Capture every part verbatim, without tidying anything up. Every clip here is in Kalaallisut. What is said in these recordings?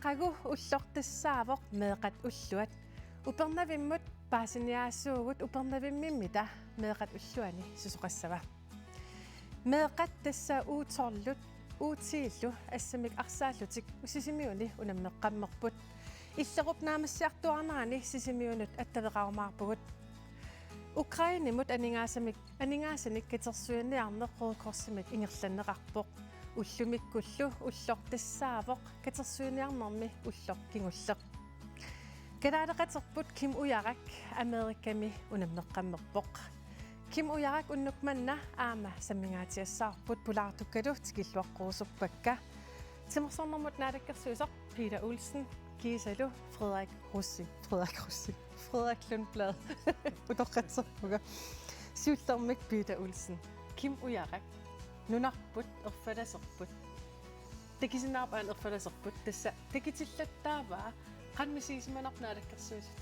Aqagu ulloq tassaavoq Meeqqat Ulluat. Upernavimmut paasiniaasuugut. Upernavimmita Meeqqat Ulluani susoqassava? Meeqqat tassa U tolv-lut, U ti-llu assammik arsaallutik Sisimiuni unammeqqammerput. Illerup naammassiartuaarnerani Sisimiunut attaveqarumaarpugut. Ukrainemut aningaasamik, aningaasanik katersuiniarneq Røde Korsimit ingerlanneqarpoq. Ullumikkullu ulloq tassaavoq katersuiniarnermi ulloq kingulleq. Kalaaleqaterput Kim Ujarak Amerikami unammeqqammerpoq. Kim Ujarak unnuk manna aamma sammingaatsiassavarput, pulaartukkalu tikilluaqquusuppakka. Timersornermut naalakkersuisoq Peter Olsen, kiisalu Frederik Rosing, Frederik Rosing, Frederik Lundblad. Utoqqatserpunga. Siullermik Peter Olsen. Kim Ujarak. Nunarput, erfalaserput. Takusinnaavarput aamma erfalaserput. Tassa takutillattaavaa, qanoq misigisimanarpa naalakkersuisut?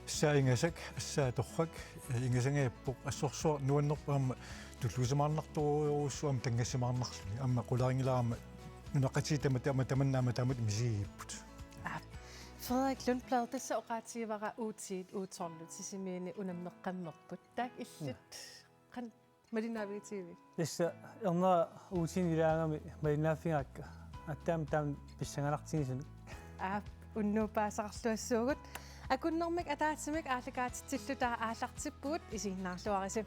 Assaa ingasak, assaa torrak, eh, ingasangajappoq, assorsuaq nuannerpoq aamma tulluusimaarnartorujussuaq aamma tanngassimaarnarluni. Aamma qularinngilara aamma nunaqqatigiit tamat aamma tamanna aamma taamatut misigigipput. Aap. Frederik Lundblad, tassa oqaatigivara U ti-t, U tolv-lut Sisimiuni unammeqqammerput. Taakku illit qanoq malinnaavigitigivigit? Tassa ernera U ti-mi ilaagami malinnaaffigaakka. Aatsaat taama pissanganartigisumik. Aap, unnuup paasisaqarluassuugut. Akunnermik ataatsimik aallakaatitsilluta aallartippugut, isiginnaarluarisi.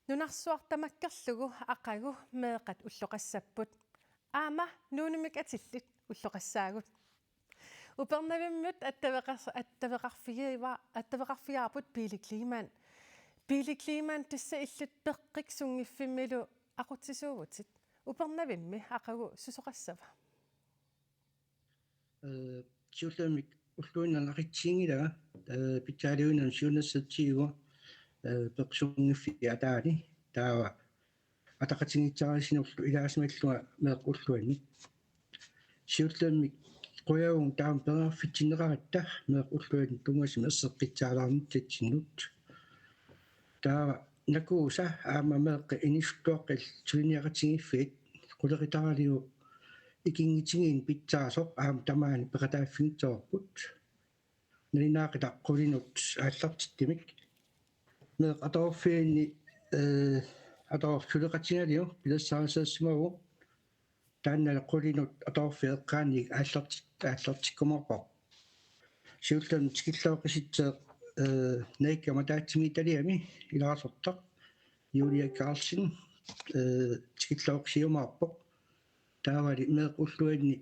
Nunarsuaq tamakkerlugu aqagu meeqqat ulloqassapput. Aamma Nuummiit atillit ulloqassaagut. Upernavimmut attaveqar-, attaveqarfigiva-, attaveqarfigaarput Pele Kleemann. Pele Kleemann, tassa illit Peqqik Sunngiffimmilu aqutsisuuvutit. Upernavimmi aqagu susoqassava? Eh, siullermik ulluinnarni aqissiinngilanga, eh, pitsaaliuinnarni siunnersortiiva, eh, Peqqik Sunngiffiit ataani, taava ataqatigiissaarisinullu ilaasimallunga Meeqqat Ulluanni. Siullermik qujavunga taama periarfitsinneqaratta Meeqqat Ulluanni tunngasumik erseqqissaalaarnissatsinnut. Taava Nakuusa aamma Meeqqat Inuusuttuaqqat Suliniaqatigiiffiit qulequtaralugu ikinngutigiinneq pitsaasoq aamma tamaani peqataaffigissavarput. Nalunaaqutaq qulinut aallartittumik. Meeqqat atorfianni, eh, atorfik suleqatigalugu pilersaarusiorsimavoq. Taannalu qulinut atorfik eqqaanni aallarti-, aallartikkumaarpoq. Siullermik tikilluaqqusitseq, eh, Najukkami ataatsimiititaliami ilaasortaq Julie Karlsen, eh, tikilluaqqusiumaarpoq. Taavali Meeqqat Ulluanni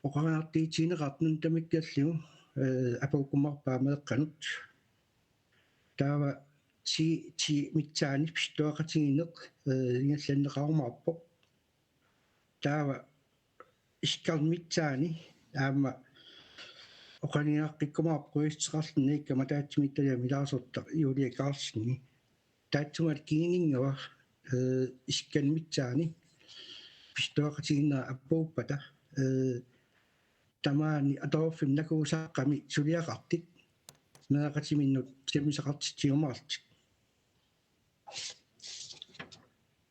oqariartuutigineqartoq nunat tamakkerlugu, eh, apuukkumaarpaa meeqqanut. Taava ti, ti missaani pisuttuaqatigiinneq, eh, ingerlanneqarumaarpoq. Taava Iskallip missaani aamma oqalugiaqqikkumaarpoq qujassutissaqarluni Najukkami ataatsimiititaliami ilaasortaq Julie Karlseni. Taassumalu kinguninngua, eh, Iskallip missaani pisuttuaqatigiinnerat apuuppata, eh, tamaani atorfimmi Nakuusaqqami suliaqartut meeraqatiminnut sammisaqartitsiumaarlutik.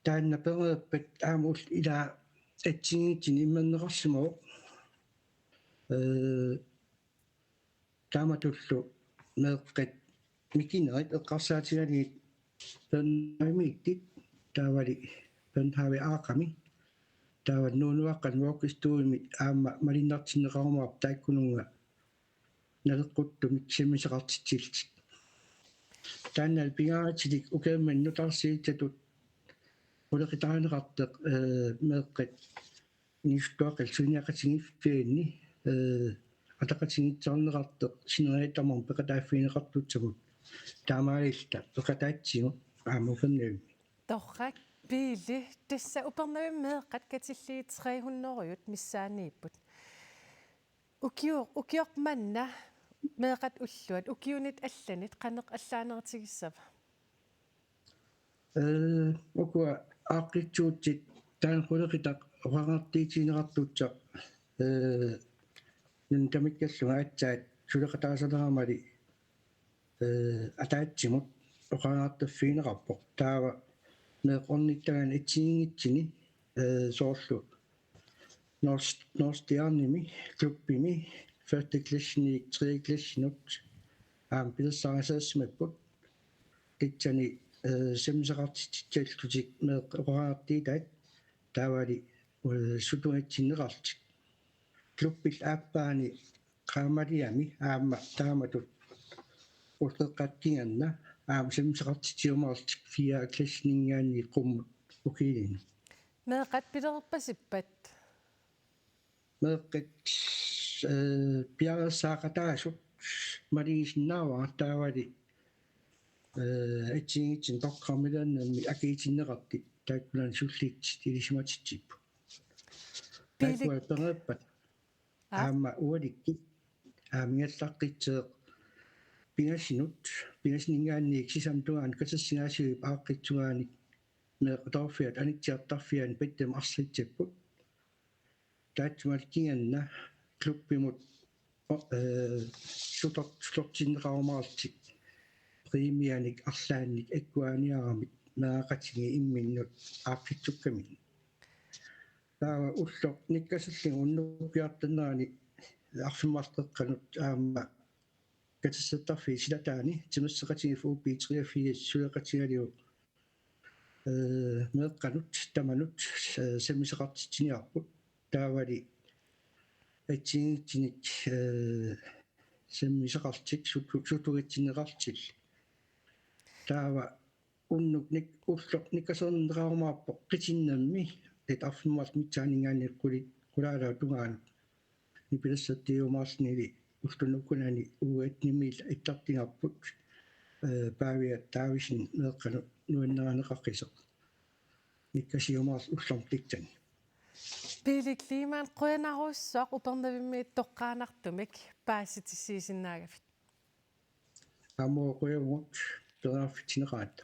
Taanna pereerpat aamma ul-, ilaa assigiinngitsunik immerneqarsimavoq. Eh, taamatullu meeqqat mikinerit eqqarsaatigalugit Børnehavemiittut, taavali Børnehave Aqqami, taava Nuunuaqqat Vuokkistuumi aamma malunnartinneqarumaarput taakkununnga naleqquttumik sammisaqartitsillutik. Taanna pingaarutilik ukiormanna nutaarsiussatut qulequtarineqartoq, eh, Meeqqat Inuusuttuaqqat Suliniaqatigiiffianni, eh, ataqatigiissaarneqartoq sineriak tamarmik peqataaffigineqartussaammat. Taamaalilluta peqataatsigu aamma Upernavimmi. Torrak, Pele, tassa Upernavimmi meeqqat katillugit tre hundrede missaanniipput. Ukioq, ukioq manna Meeqqat Ulluat ukiunit allanit qanoq allaanerutigissava? Eh, ukua aaqqissuutit taanna qulequtaq oqariartuutigineqartussaq, eh, nunat tamakkerlugu aatsaat suleqataasaleramali, eh, ataatsimut. oqariartorfigineqarpoq. Taava meeqqat ornittagaanni assigiinngitsuni, eh, soorlu Nord-, Nordstjernemi, klubbimi, første klassini, tredje klassinut, aamma pilersaarusimapput. Tassani, eh, sammisaqartitsissallutik meeqqat oqariartuutaat, taavali, eh, sutugatsinneqarlutik. Klubbillu aappaani Qaamaliami aamma taamatut ulloqeqqata kingorna aamma sammisaqartitsiumaarlutik fjerde klassininngaanniit qummut ukiulinni. Meeqqat pilerpasippat? Meeqqat, eh, piareersaaqataasut maligisinnaavara taavali, eh, assigiinngitsunik programmiliornermi akiutinneqartut taakkunani sullissut ilisimatitsipput. Piilik- Taakkua pereerpat. Aap. Aamma ualikkut aamma ingerlaqqisseeq pingasunut, pingasuninngaanniit sisamat tungaanut katersugaasiviup aaqqissugaanni meeqqat atoorfiat anitsiartarfianni pattamut arsaassapput. Taassumalu kingorna klubbimut, eh, sutor-, sutortinneqarumaarlutik præmianik arlaannik akuersaarniaramik meeraqatigiit imminnut aaqqissukkaminik. Taava ulloq nikkasillugu unnukkiartornerani arfineq-marluk qeqqanut aamma katersortarfiit silataani timersoqatigiit U B treogfirs suleqatigalugu, eh, meeqqanut tamanut, eh, sammisaqartitsiniarput. Taavali assigiinngitsunik, eh, sammisaqarlutik sutu-, sutugatsinneqarlutik. Taava unnuk nik-, ulloq nikkasoorneqarumaarpoq qitinnermi, taava arfineq-marluk missaaninngaanniit quli-, qulaalaap tungaanut nipilersortiumaarluni ullunukunani U attenimiillu ittartigaarput, eh, Pavia Davidsen meeqqanut nuannarineqaqisoq. Nikkasiumaarluni ullormut tassani. Piilik Lehmann, qujanarsuaq Upernavimmiit toqqaannartumik paasissutissiisinnaagavit. Aamma qujavugut periarfissinneqaratta.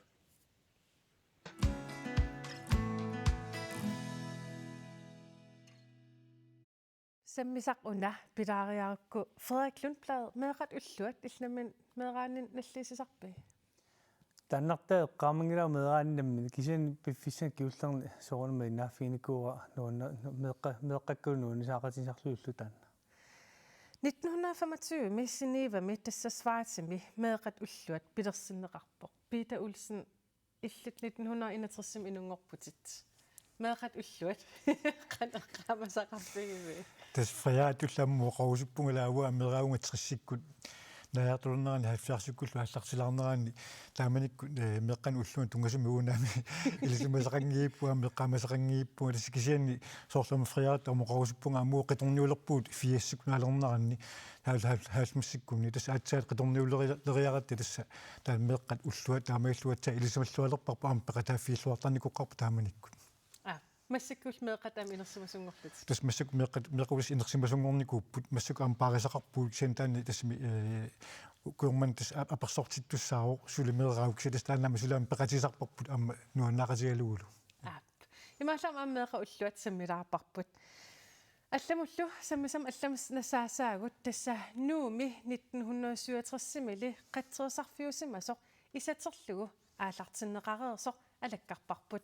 Sammisaq una pilaariarukku Frederik Lundblad, meeqqat ulluat illit nammineq meeraaninni nalliussisarpit? Taannartaa eqqaamanngilara meeraaninni nammineq, kisianni piffissami kingullerni soorunami innaaffiginikuuara nuanna-, meeqqa-, meeqqakkut nuannisaaqatigisarlugillu taanna. Nitten hundrede og femogtyve-mi Genèvemi tassa Schweizimi meeqqat ulluat pilersinneqarpoq. Peter Olsen, illit nitten hundrede og enogtres-imi inunngorputit. Meeqqat ulluat. Qanoq eqqaamasaqarpigivit? Tassa Frederikip tulliani oqarusuppunga, ilaa, uanga meeraavunga tressikkut naajartulernerani halvfjerdsikkullu aallartilaarnerani, taamanikkut, eh, meeqqanut ulluanut tunngasumik uunami ilisimasaqanngippunga, aamma eqqaamasaqanngippunga, tassa kisianni soorlu aamma Frederikip oqarusuppunga aamma qitorniulerpugut firsikkut naalernerani, hal-, hal-, halvfemsikkunni, tassa aatsaat qitorniuleriaratta tassa taava meeqqat ulluat taamaalilluatsiaat ilisimallualerparput aamma peqataaffigilluartarnikuupput taamanikkut. Aa, massakkut meeqqat aamma inersimasunngorlutik. Tassa massakkut meeqqat, meeqqat inersimasunngornikuupput, massakkut aamma paarisaqarpugut, kisianni taanna tassami, eh, ukiormanna tassa a-, apersortittussaavoq suli meeraavunga, kisianni tassa taanna aamma suli aamma peqatigisarparput aamma nuannaaqatigalugulu. Aap. Imaallaat aamma meeqqat ulluat sammilaarparput. Allamullu sammisamik allanik nassaasaagut, tassa Nuummi nitten hundrede syvogtres-imili qatserisarfiusimasoq isaterlugu aallartinneqareersoq alakkarparput.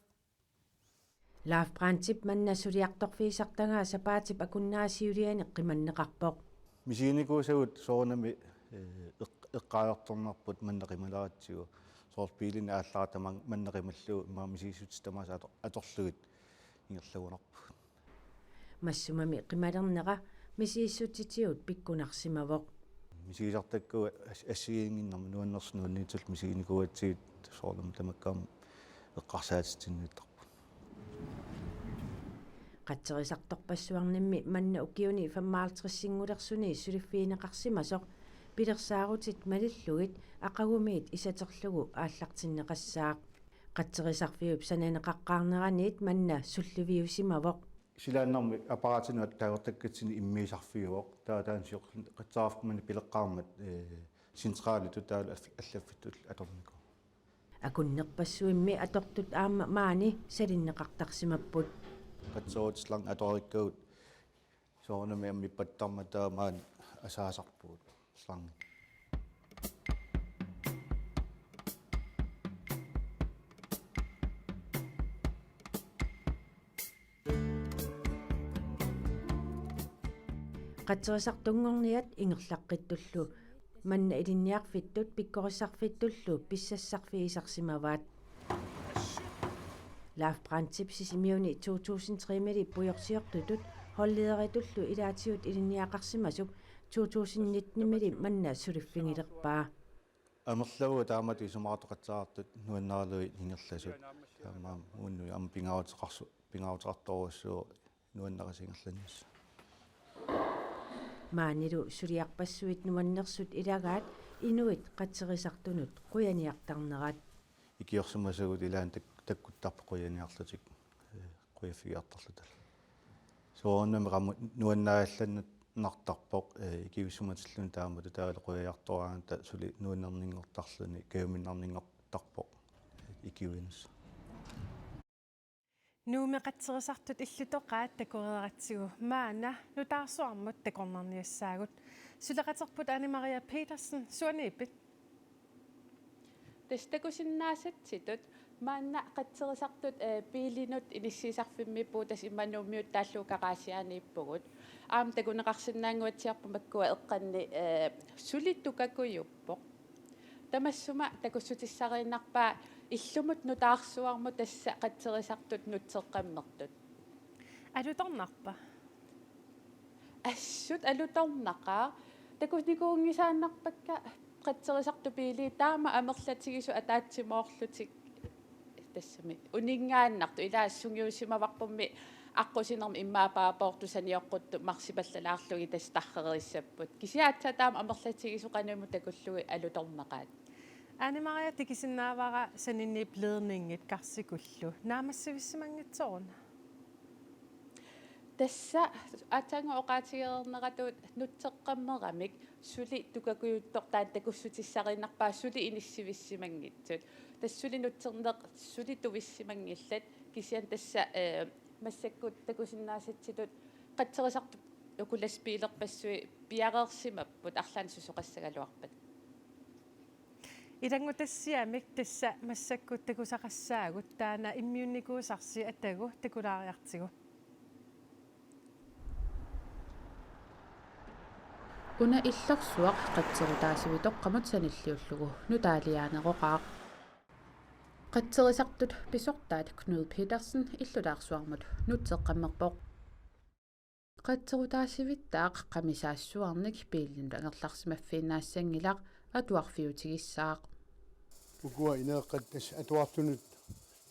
Lars Brandtip manna suliartorfigisartagaa sapaatip akunnera siuliani qimanneqarpoq. Misiginikuusagut soorunami, eh, eq-, eqqaajartornarput manna qimaleratsigu. Soorlu biilinik aallartama manna qimallugu immaqa misigissutsitut tamaasa ator-, atorlugit ingerlagunarpugut. Massumami qimalernera misigissutsitigut pikkunarsimavoq. Misigisartakkagut as-, assigiinnginnermik nuannersut nuanniitsullu misiginikuugatsigit soorunami tamakku aamma eqqarsaatitsinnittarput. Qatserisartorpassuarnimmi manna ukiuni femoghalvtreds-inngulersuni suliffigineqarsimasoq pilersaarutit malillugit aqagumiit isaterlugu aallartinneqassaaq. Qatserisarfiup sananeqaqqaarneraniit manna sulliviusimavoq. Silaannarmik apparaatinut attaveertakkatsinni immiisarfiuvoq. Taava taanna sioqqin-, qatserisarfik manna pileqqaarmat, eh, centralitut taavalu affi-, allaffittut atornikuuvoq. Akunnerpassuimmi atortut aamma maani salinneqartarsimapput. Qatserutit slangi atorikkagut soorunami aamma ippattarmata taava maani asaasarpugut slangi. Qatserisartunngorniat ingerlaqqittullu manna ilinniarfittut pikkorissarfittullu pissassarfigisarsimavaat. Lars Brandtip Sisimiuni to tusind tre-mili pujorsiortutut holdlederitullu ilaatigut ilinniaqarsimasuk to tusind nitten-imili manna suliffigilerpaa. Amerlavaat taamatut isumaqartoqattaartut nuannaralugit ingerlasut. Taamaammat uunnuit aamma pingaaruteqarsu-, pingaaruteqartorujussuuvoq nuannarisi ingerlannissaat. Maanilu suliarpassuit nuannersut ilagaat inuit qatserisartunut qujaniartarnerat. Ikiorsimasagut ilaanni tak-, takkuttarput qujaniarlutik, ee, qujaffigiartarluta. Soorunami qanoq nuannarillannartarpoq, ee, ikiuissimatilluni taamatut taavalu qujariartoraangata suli nuannerninngortarluni kajuminnarninngortarpoq, ee, ikiuinissaq. Nuummi qatserisartut illutoqaat takoreeratsigu maanna nutaarsuarmut takornarniassaagut. Suleqaterput Anne Maria Petersen, suaniippit? Tassa takusinnaasatsitut maanna qatserisartut, ee, biilinut inissiisarfimmiippugut, tassa immaqa Nuummiut taallugu garagianiippugut. Aamma takuneqarsinnaannguatsiarput makkua eqqanni, ee, suli tukakujuppoq. Tamassuma takussutissariinnarpaa illumut nutaarsuarmut tassa qatserisartut nutseqqammertut. Alutornarpa? Assut alutornaqaaq. Takunikuunngisaannarpakka qatserisartut biilit taama amerlatigisut ataatsimoorlutik tassami uninngaannartut, ilaa sungiusimavarpummi aqqusinermi immaqa paapoortut sanioqquttut marsipallalaarlugit tassa tarrerissapput. Kisianni aatsaat taama amerlatigisut qanimut takullugit alutornaqaat. Anne Maria, takusinnaavara saninniit ledningit karsikullu. Naammassivissimanngitsoq una? Tassa aatsaannguaq oqaatigereerneratut nutseqqammeramik suli tukakujuttoq taanna takussutissariinnarpaa suli inissivissimanngitsut. Tassa suli nutserneq suli tuvissimanngillat, kisianni tassa, ee, massakkut takusinnaasatsitut qatserisartut uku lastbiilerpassuit piareersimapput arlaannik susoqassagaluarpat. Ilanngutassiamik tassa massakkut takusaqassaagut, taanna immiunnikuusarsi atagu takulaariartigu. Una illorsuaq qatserutaasivitoqqamut sanilliullugu nutaaliaaneroqaaq. Qatserisartut pisortaat Knud Petersen illutaarsuarmut nutseqqammerpoq. Qatserutaasivittaaq qamisaassuarnik biilinut angerlarsimaffiinnaassanngilaq, atuarfiutigissaaq. Ukua ineeqqat tassa atuartunut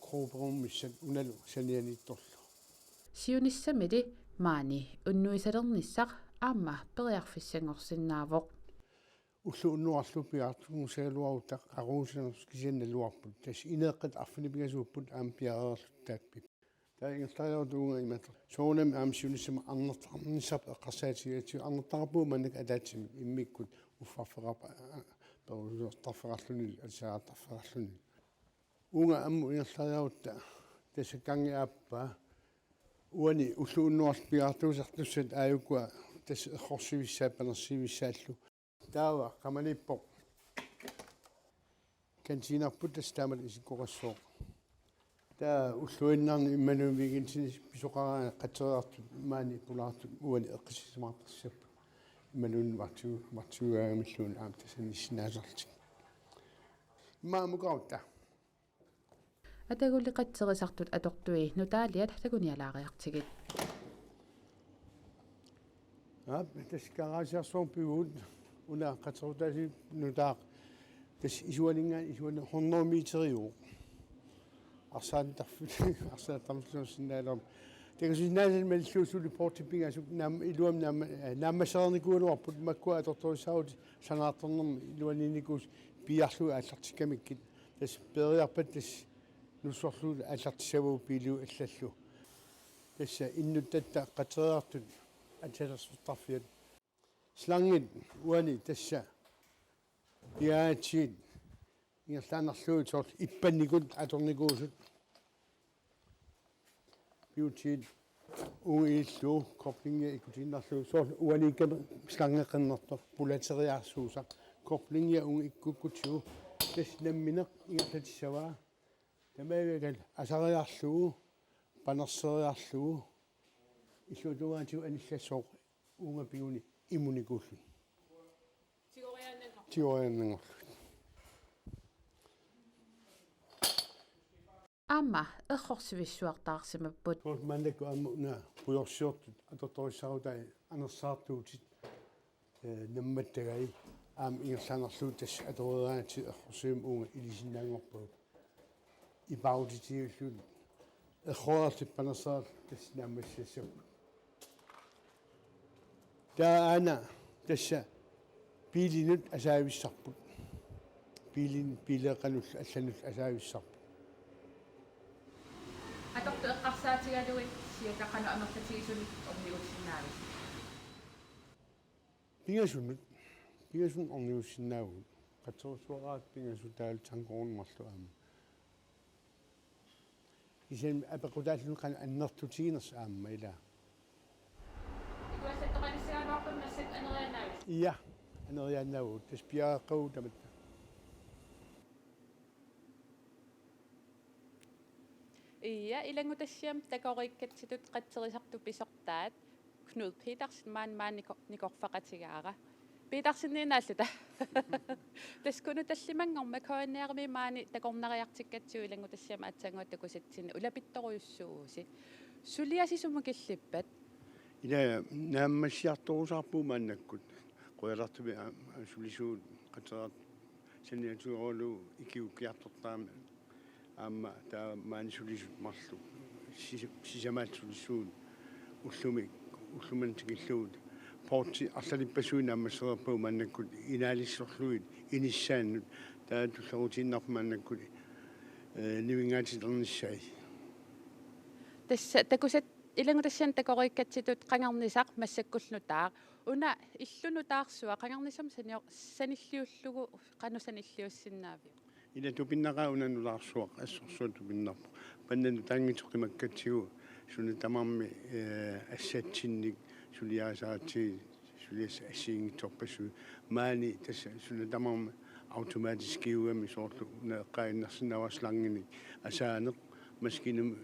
grupperumissat unalu sanianiittorlu. Siunissamili maani unnuisalernissaq aamma periarfissanngorsinnaavoq. Ulloq unnuarlu piaartuussagaluarutta qaqugusinermi kisianni naluarput. Tassa ineeqqat arfineq-pingasuupput aamma piareerluttaapput. Taava ingerlariarutta uunga imaattoq. Soorunami aamma siunissami arnartarnissarput eqqarsaatigatsigu arnartarpugut maannakkut ataatsimik immikkut uffarfeqarpa-, a-, a-, perusuartarfeqarluni, alisariartarfeqarluni. Uunga ammut ingerlariarutta tassa kangi aappaa uani ulloq unnuarlu piaartuusartussat aajukua tassa errorsivissaat panersivissaallu. Taava qamaniippoq. Kantiinarput tassa taamatut isikkoqassooq. Taava ulluinnarni immanuun weekendini pisoqaraangat qatserisartut maani pulaartut uani eqqissisimaartarsimapput. Immanuun martiu-, martiugaangamilluunniit aamma tassani sinnaasarlutik. Immaqa amukaarutta. Atagulli qatserisartut atortui nutaaliat takunialaariartigit. Aap, tassa garaasiarsuarmut pivugut, una qatserutaasivik nutaaq. Tassa isuaninngaanniit isuani hundrede meteriuvoq. Arsaattarfik, arsaattarfik sinnaalermat. Takusinnaasanik malillugu suli portip pingasut naam-, iluamik naamma-, eh, naammassereernikuugaluarput, makkua atortorissaarutit sanaartornermi iluaniinnikuusut piiarlugit aallartikkamikkit. Tassa peeriarpat tassa nussorlugu aallartissavagut biiliup allallu. Tassa innuttatta qatserisartut aatsaat-, aatsaat-, slangit uani tassa piaatsit ingerlaannarlugit soorlu ippannikut atornikuusut. Piutit uunga ilillugu koblingia ikkutiinnarlugu soorlu uaniikkami slangi qernertoq pulateriaarsuusaq koblingia uunga ikkukkutsigu tassa nammineq ingerlatissavaa. Tamarmik asariarlugu, panerseriarlugu, illuatungaatigut anillassooq Uunga piguni imunikuulluni. Tigoriaannanngorlugit. Aamma errorsivissuartaarsimapput. Tuossa maannakkut aamma una pujorsiortut atortorissaarutai anersaartuutit, eh, nammattagai aamma ingerlaannarlugu tassa atoreeraangatsigit errorsivimmi uunga ilisinnaanngorpagut. Ipaarutitigillugit erroreerlutik panersaarlutik tassa naammassissapput. Taava aana tassa biilinut asaavissarput. Biilin-, biileeqqanullu allanullu asaavissarput. Atortut eqqarsaatigalugit siulleq qanoq amerlatigisunik ornigussinnaaviuk? Pingasunut, pingasunut ornigussinnaavugut. Qatserussuaqaraat pingasut taavalu sankorunnarlu aamma. Kisianni apeqqutaalluni qanoq annertutiginersoq aamma ilaa. Ikuassattoqalissagaluarput massakkut aneriaannaaviuk? Ja, aneriaannaavugut. Tassa piareeqqavugut tamatta. Ja, ilanngutassiami takoriikkatsitut qatserisartut pisortaat Knud Petersen maani maani niko-, nikorfaqatigaara. Peterseniinaalluta. Tassa Knud tallimanngormat K N R-imi maani takornariartikkatsigu ilanngutassiami aatsaannguaq takusatsinni ulapittorujussuuvusi. Suliasi sumut killippat? Ila naammassiartorusaarpugut maannakkut. Qujanartumik aamma sulisuut qatserisartut saniatigoorlugu ikiuukkiartortaramik. Aamma taava maani sulisut marluk sis-, sisamaat sulisuut ullumi, ullumimut tikillugu. Porti arlalippassuit naammassereerpagut maannakkut inaalissorlugit inissaannut. Taava tullerutiinnarpoq maannakkut, eh, nivinngaatiternissai. Tassa takusat ilanngutassiami takoriikkatsitut qangarnisaq massakkullu nutaaq. Una illu nutaarsuaq qangarnissamut sanio-, sanilliullugu qanoq sanilliussinnaaviuk? Ila tupinnaqaaq una nutaarsuaq, assorsuaq tupinnarpoq. Panna nutaanngitsoq qimakkatsigu suna tamarmi, eh, assatsinnik suliarisaratsigu suliassat assigiinngitsorpassuit. Maani tassa suna tamarmi automatiskiugami soorlu una eqqaaginnarsinnaavara slanginik asaaneq maskiinami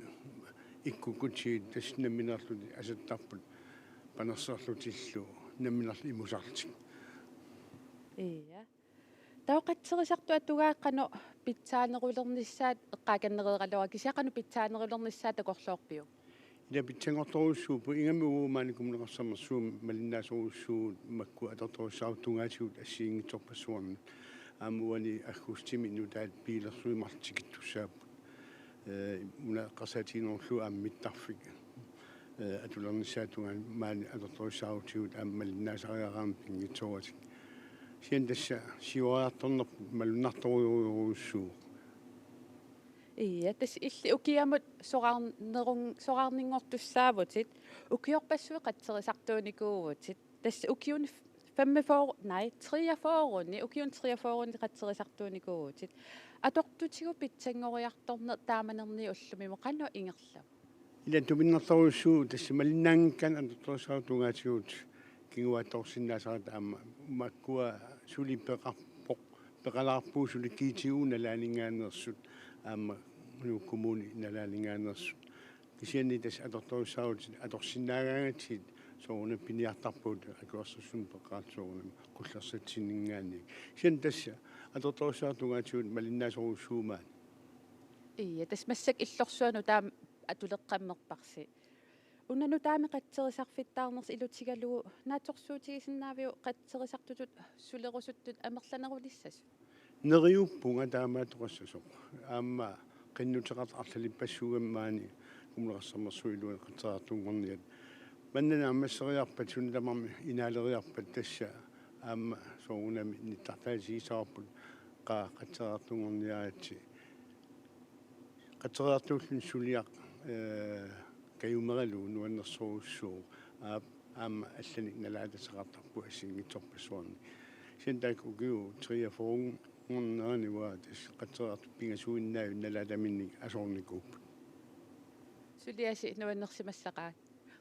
ikkukkutsigit tassa nammineerlutik asattarput panerserlutillu nammineerlutik imusarlutik. Ja. Taava qatserisartut atugaat qanoq pitsaanerulernissaat eqqaakannereeraluarpakka, kisianni qanoq pitsaanerulernissaat takorloorpiuk? Ila pitsanngortorujussuupput, ingammik uagut maani Kommuneqarfik Sermersuumi malinnaasorujussuuvugut makkua atortorissaarutit tungaatigut assigiinngitsorpassuarnut. Aamma uani aggustimi nutaat biilersuit marluk tikittussaapput. Eh, una eqqarsaatiginerullugu aamma mittarfik, eh, atulernissaata tungaanut maani atortorissaarutigut aamma malinnaasariaqarami pinngitsooratik. Kisianni tassa siuariartornerput malunnartorujorujussuuvoq. Ja, tassa illit ukiamut soraarnerun-, soraarninngortussaavutit, ukiorpassuit qatserisartuunikuuvutit. Tassa ukiuni femogfyrre, nej, treogfyrre, ukiuni treogfyrre qatserisartuunikuuvutit. Atortutigut pitsanngoriartorneq taamanerniit ullumimut qanoq ingerlavoq? Ila tupinnartorujussuuvoq tassa malinnaanngikkaanni atortorissaarutit tungaatigut kinguaattoorsinnaasarput aamma makkua suli peqarpoq, peqalaarpugut suli G T O nalaaninngaanneersut aamma Nuuk Kommuni nalaaninngaanneersut. Kisianni tassa atortorissaarutit atorsinnaagaangatsigit soorunami piniartarpagut akuersissummik peqqaartut soorunami qullersatsinninngaanniit. Kisianni tassa atortorissaarutit tungaatigut malinnaasorujussuuvoq maani. Ja, tassa massakkut illorsuaq nutaamik atuleqqammerparsi. Una nutaamik qatserisarfittaarnersi ilutigalugu naatsorsuutigisinnaaviuk qatserisartutut sulerusuttut amerlanerulissasut? Neriuppunga taamaattoqassasoq. Aamma qinnuteqartoq arlalippassuugami maani Kommuneqarfik Sermersuup iluani qatserisartunngorniat. Manna naammasseriarpat suna tamarmi inaaleriarpat tassa aamma soorunami nittartaatigisaarput qaa qatserisartunngorniaritsi. Qatserisartuulluni suliaq, eh, kajumeralugu nuannersorujussuuvoq. Aap, aamma allanik nalaatassaqartarpugut assigiinngitsorpassuarni. Kisianni taakku ukiut treogfyrrenngornerani uanga tassa qatserisartut pingasuinnaat nalaataminnik asoornikuupput. Suliasi nuannersimassaqaaq.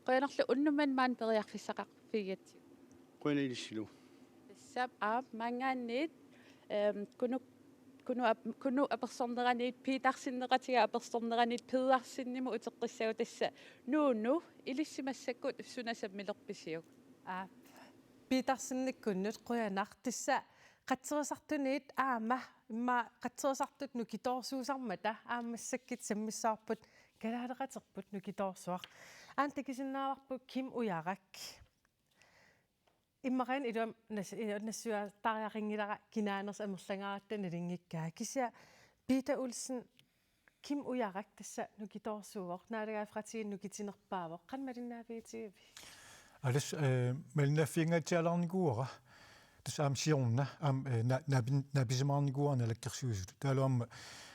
Qujanarlu unnuk manna maani periarfissaqarfigigatsigu. Qujanaq ilissilu. Tassa aap maanngaanniit, ehm, Kunuk, Kunuk ap-, Kunuk apersorneraniit, Peterseneqatiga apersorneraniit Pedersenimut uteqqissagu tassa Nuunu, ilissi massakkut suna sammilerpisiuk? Aap. Petersenikkunnut qujanaq, tassa qatserisartunit aamma immaqa qatserisartut nukittoorsuusarmata aamma massakkut sammissavarput kalaaleqaterput nukittoorsuaq. Aamma takusinnaavarput Kim Ujarak. Immaqa iluamik nas-, nassuiartariaqanngilara kinaanersoq amerlagaaratta nalunngikkaa. Kisianni Peter Olsen, Kim Ujarak tassa nukittoorsuuvoq, naalagaaffeqatigiinni nukittunerpaavoq. Qanoq malinnaaffigitigiviuk? Alas, eh, malinnaaffiginngaatsialaarnikuuara. Tassa aamma siorna, aamma, eh, na-, naapin-, naapisimaarnikuuara Naalakkersuisut. Taavalu aamma,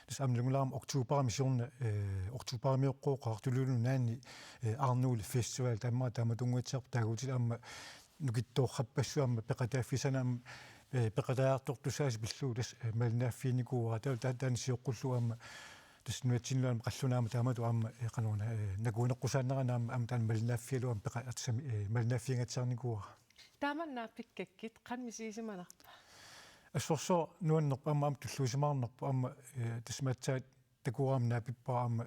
tassa aamma nalunngilara aamma oktoberimi siorna, eh, oktoberimiuqqooqaaq Tuluit Nunaanni, eh, Arnulip Festival, taama taamatunnguatsiarpoq, taaguutit aamma nukittoorpassuit aamma peqataaffissannik aamma, eh, peqataajartortussaasut pillugu tassa, eh, malinnaaffiginikuuara. Taava ta-, taanna sioqqullugu aamma tassa nunatsinnilu aamma qallunaamut taamatut aamma, eh, qanoruna, eh, nakuuneqqusaannerannut aamma, aamma taanna malinnaaffigalugu aamma peqa-, atsami, eh, malinnaaffiginngaatsiarnikuuara. Taama naapikkakku qanoq misigisimanarpa? Assorsuaq nuannerpoq, aamma, aamma tulluusimaarnarpoq, aamma, eh, tassa aatsaat takuara aamma naapippara, aamma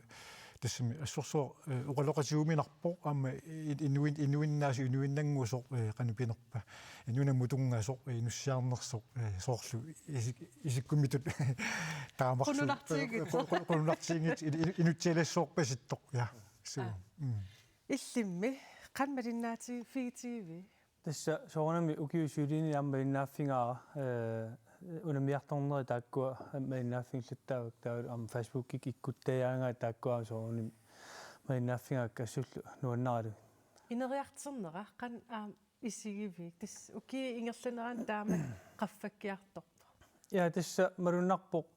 tassami assorsuaq, eh, oqaloqatigiuminarpoq, aamma i-, inuin-, inuinnaasut inuinnannguusoq, eh, qanoq pinerpa. Nunamut tunngasoq, eh, inussiarnersoq, eh, soorlu isik-, isikkumitut taamaarlu. Qununartiinngitsoq. Qu-, qu-, qununartiinngitsoq, in-, in-, inutsialassuarpasittoq, ja. Suu. Aa. Mm. Illimmi, qanoq malinnaaffigiviuk? Tassa soorunami ukiut siuliini aamma malinnaaffigaara, eh, unammiartornerit taakkua malinnaaffigillattaarput, taavalu aamma Facebookikkut ikkuttajaagaat taakkua soorunami malinnaaffigaakka, assullu nuannaralugit. Ineriartornera qanoq aamma isigiviuk? Tassa ukiup ingerlanerani taama qaffakkiartorpoq. Ja, tassa malunnarpoq,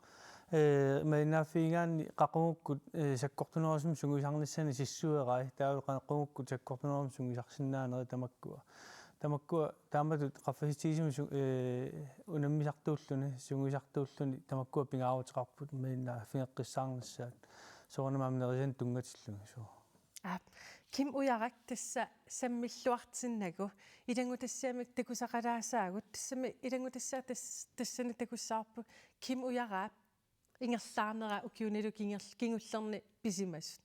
eh, malinnaaffigigaanni qaqugukkut, eh, sakkortunerusumik sungiusarnissani sissuerai, taavalu qaqugukkut sakkortunerusumik sungiusarsinnaanerit tamakkua. Tamakkua taamatut qaffasitsigisumik su-, eh, unammisartuulluni, sungiusartuulluni tamakkua pingaaruteqarput malinnaaffigeqqissaarnissaat. Soorunami aamma nerisanik tunngatillugit, suu. Aap. Kim Ujarak, tassa sammilluartinnagu ilanngutassiamik takusaqalaasaagut, tassami ilanngutassiaq tas-, tassani takussavarput Kim Ujaraap ingerlaarnera ukiunilu kinger-, kingullerni pisimasut.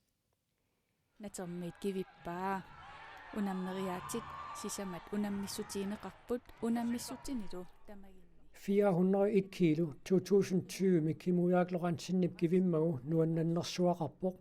Natermiit kivippaa. Unammeriaatsit sisamat unammissutigineqarput, unammissutsinilu tamaginni. Fire hundrede og et kilo, to tusind tyve-mi Kim Ujarak Lorentzen-ip kivimmagu nuannannersuaqarpoq.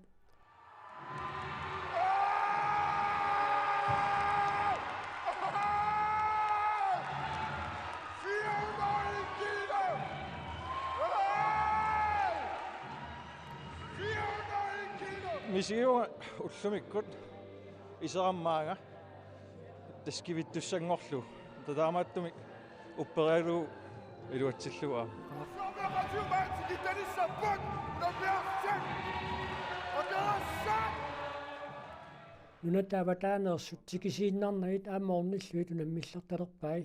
Misigivunga ullumikkut iserammaanga tassa kivittussanngorlugu. Taamaattumik upperigalugu iluatsillugu aamma. Nunatta avataaneersut tikisiinnarnagit aamma ornillugit unammillertalerpai.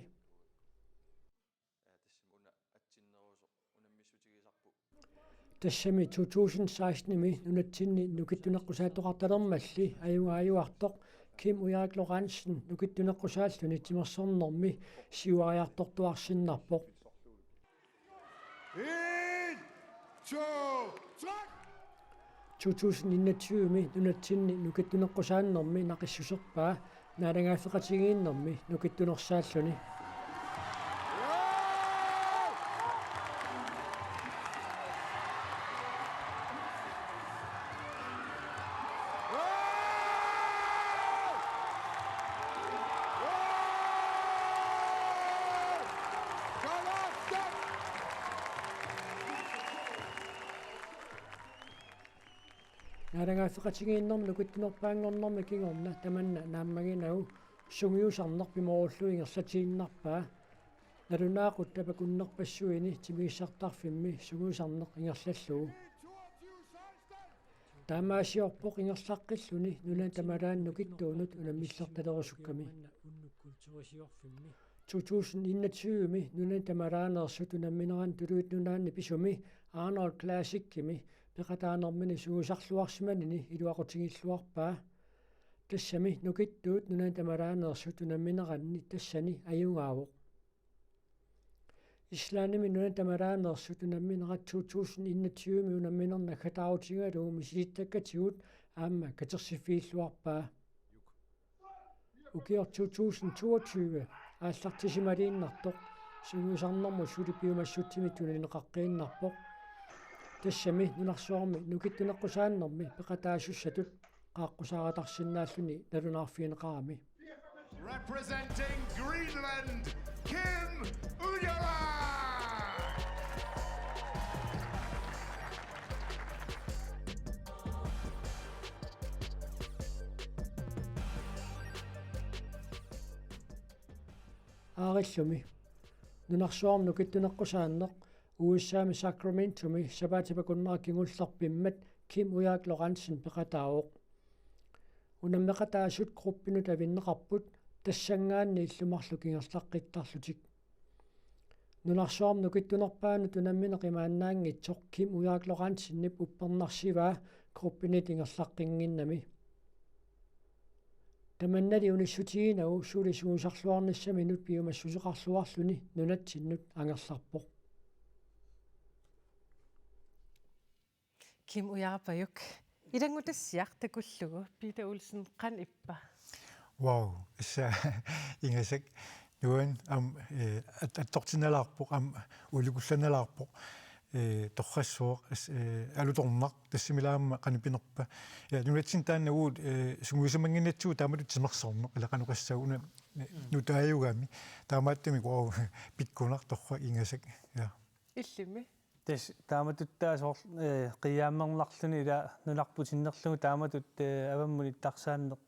Tassami to tusind seksten-imi nunatsinni nukittuneqqusaattoqartalermalli ajugaajuartoq Kim Ujarak Lorentzen nukittuneqqusaalluni timersornermi siuariartortuarsinnarpoq. En, to, tre! To tusind enogtyve-mi nunatsinni nukittuneqqusaannermi naqissuserpaa naalagaaffeqatigiinnermi nukittunersaalluni. Naalagaaffeqatigiinnermi nukittunerpaanngornermi kingorna tamanna naammaginagu sungiusarneq pimoorullugu ingerlatiinnarpaa. Nalunaaqutaq tapakunnerpassuini timigissartarfimmi sungiusarneq ingerlallugu. Taamaasiorpoq ingerlaqqilluni nunani tamalaani nukittuunut unammillertalerusukkami. To tusind enogtyve-mi nunani tamalaaneersut unammineranni Tuluit Nunaanni pisumi Arnold Classic-imi peqataanermini sungiusarluarsimanini iluaqutigilluarpaa. Tassami nukittuut nunani tamalaaneersut unammineranni tassani ajugaavoq. Islandimi nunani tamalaaneersut unamminerat to tusind enogtyve-mi unammineq naggataarutigalugu misilittakkatigut aamma katersiffigilluarpaa. Ukioq to tusind toogtyve aallartisimaliinnartoq sungiusarnermut suli piumassutsimik tunineqaqqiinnarpoq. Tassami nunarsuarmi nukittuneqqusaannermi peqataasussatut qaaqqusaaratarsinnaalluni nalunaarfigineqarami. Representing Greenland, Kim Ujala! Aarillumi. Nunarsuarmi nukittuneqqusaanneq U S A-mi Sacramentomi sapaatip akunnera kingulleq pimmat Kim Ujaak Lorentzen peqataavoq. Unammeqataasut gruppinut avinneqarput tassanngaanniillu marluk ingerlaqqittarlutik. Nunarsuarmi nukittunerpaanut unammineq imaannaanngitsoq Kim Ujaak Lorentzenip uppernarsivaa gruppinit ingerlaqqinnginnami. Tamannali unissutiginagu suli sungiusarluarnissaminut piumassuseqarluarluni nunatsinnut angerlarpoq. Kim Ujaaq Pajuk. Ilanngutassiaq takullugu Peter Olsen, qanoq ippa? Wow, issa ingasak nuan am, eh, at-, attortinnalaarpoq am ulikullannalaarpoq, eh, torrassuaq as-, eh, alutornaq tassami aamma qanoq pinerpa. Ja, nunatsinni taanna uagut, eh, sungiusimannginnatsigu taamatut timersorneq ila qanoq oqassaaq una, eh, nutaajugami. Taamaattumik wow pikkunaq torrak ingasak. Ja. Illimmi? Tassa taamatut taava soorlu, eh, qiiammernarluni ila nunarput sinnerlugu taamatut, eh, avammut nittarsaanneq.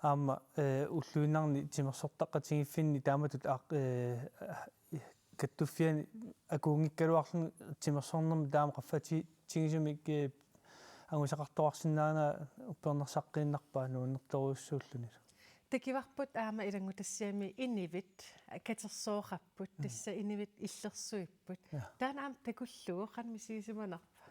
Aamma, eh, ulluinnarni timersortaqatigiiffinni taamatut aq-, eh, kattuffiani akuunngikkaluarluni timersornermi taama qaffati-, -tigisumik, eh, angusaqartoqarsinnaanera uppernarsaqqiinnarpaa nuannertorujussuullunilu. Takuarput aamma ilanngutassiami inuit katersooqapput, mm, tassa inuit illersuipput. Ja. Taanna aamma takullugu qanoq misigisimanarpa?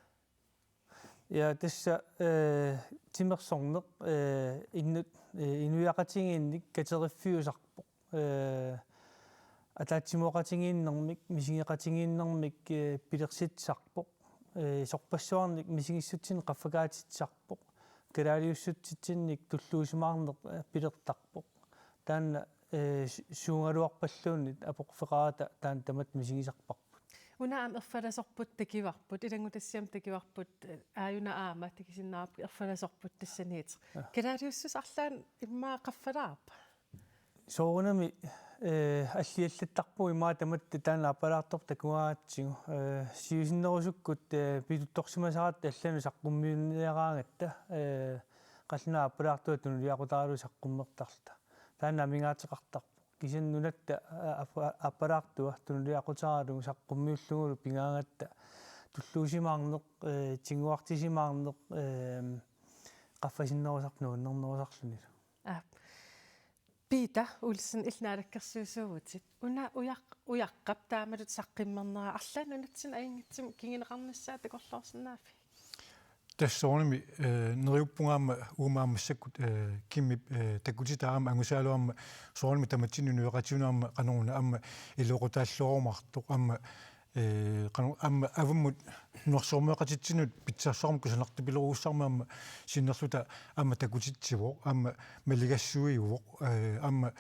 Ja, tassa, eh, timersorneq, eh, innut, eh, inuiaqatigiinnik kateriffiusarpoq. Eh, ataatsimoqatigiinnermik, misigeqatigiinnermik, eh, pilersitsisarpoq. Eh, sorpassuarnik misigissutsinik qaffakaatitsisarpoq. Kalaaliussutsitsinnik tulluusimaarneq, eh, pilertarpoq. Taanna, eh, su-, suugaluarpalluunniit aporfeqarata taanna tamatta misigisarparput. Una aamma erfalasorput takuarput, ilanngutassiami takuarput, eh, aajuna aamma takusinnaavarput erfalasorput tassaniit. Ja. Kalaaliussuseq arlaannik immaqa qaffalaarpa? Soorunami, eh, alliallattarpugut immaqa tamatta taanna aappalaartorput takugaangatsigu. Eh, siusinnerusukkut, eh, pituttorsimasaratta allanut saqqummiunniaraangatta, eh, qallunaat aappalaartuat tunuliaqutaralugu saqqummertarluta. Taanna amigaateqartarpoq. Kisianni nunatta, eh, aappa-, aappalaartua tunuliaqutaralugu saqqummiullugulu pigaangatta tulluusimaarneq, eh, tiguartisimaarneq, eh, qaffasinnerusarpoq nuannernerusarlunilu. Aap. Peter Olsen, illit naalakkersuisuuvutit. Una ujaq-, ujaqqap taamatut saqqummernera arlaannik nunatsinni ajunngitsumik kinguneqarnissaa takorloorsinnaavit? Tassa soorunami, eh, neriuppunga aamma uuma aamma massakkut, eh, Kimip, eh, takutitaa aamma angusaalu aamma soorunami tamatsinnut inuiaqatigiinnut aamma qanoruna aamma iluaqutaalluarumaartoq aamma, eh, qano-, aamma avammut nunarsuarmioqatitsinnut pitsaassaqarmat kusanartupilorujussarmat aamma sinnerluta aamma takutitsivoq, aamma maligassuiuvoq, eh, aamma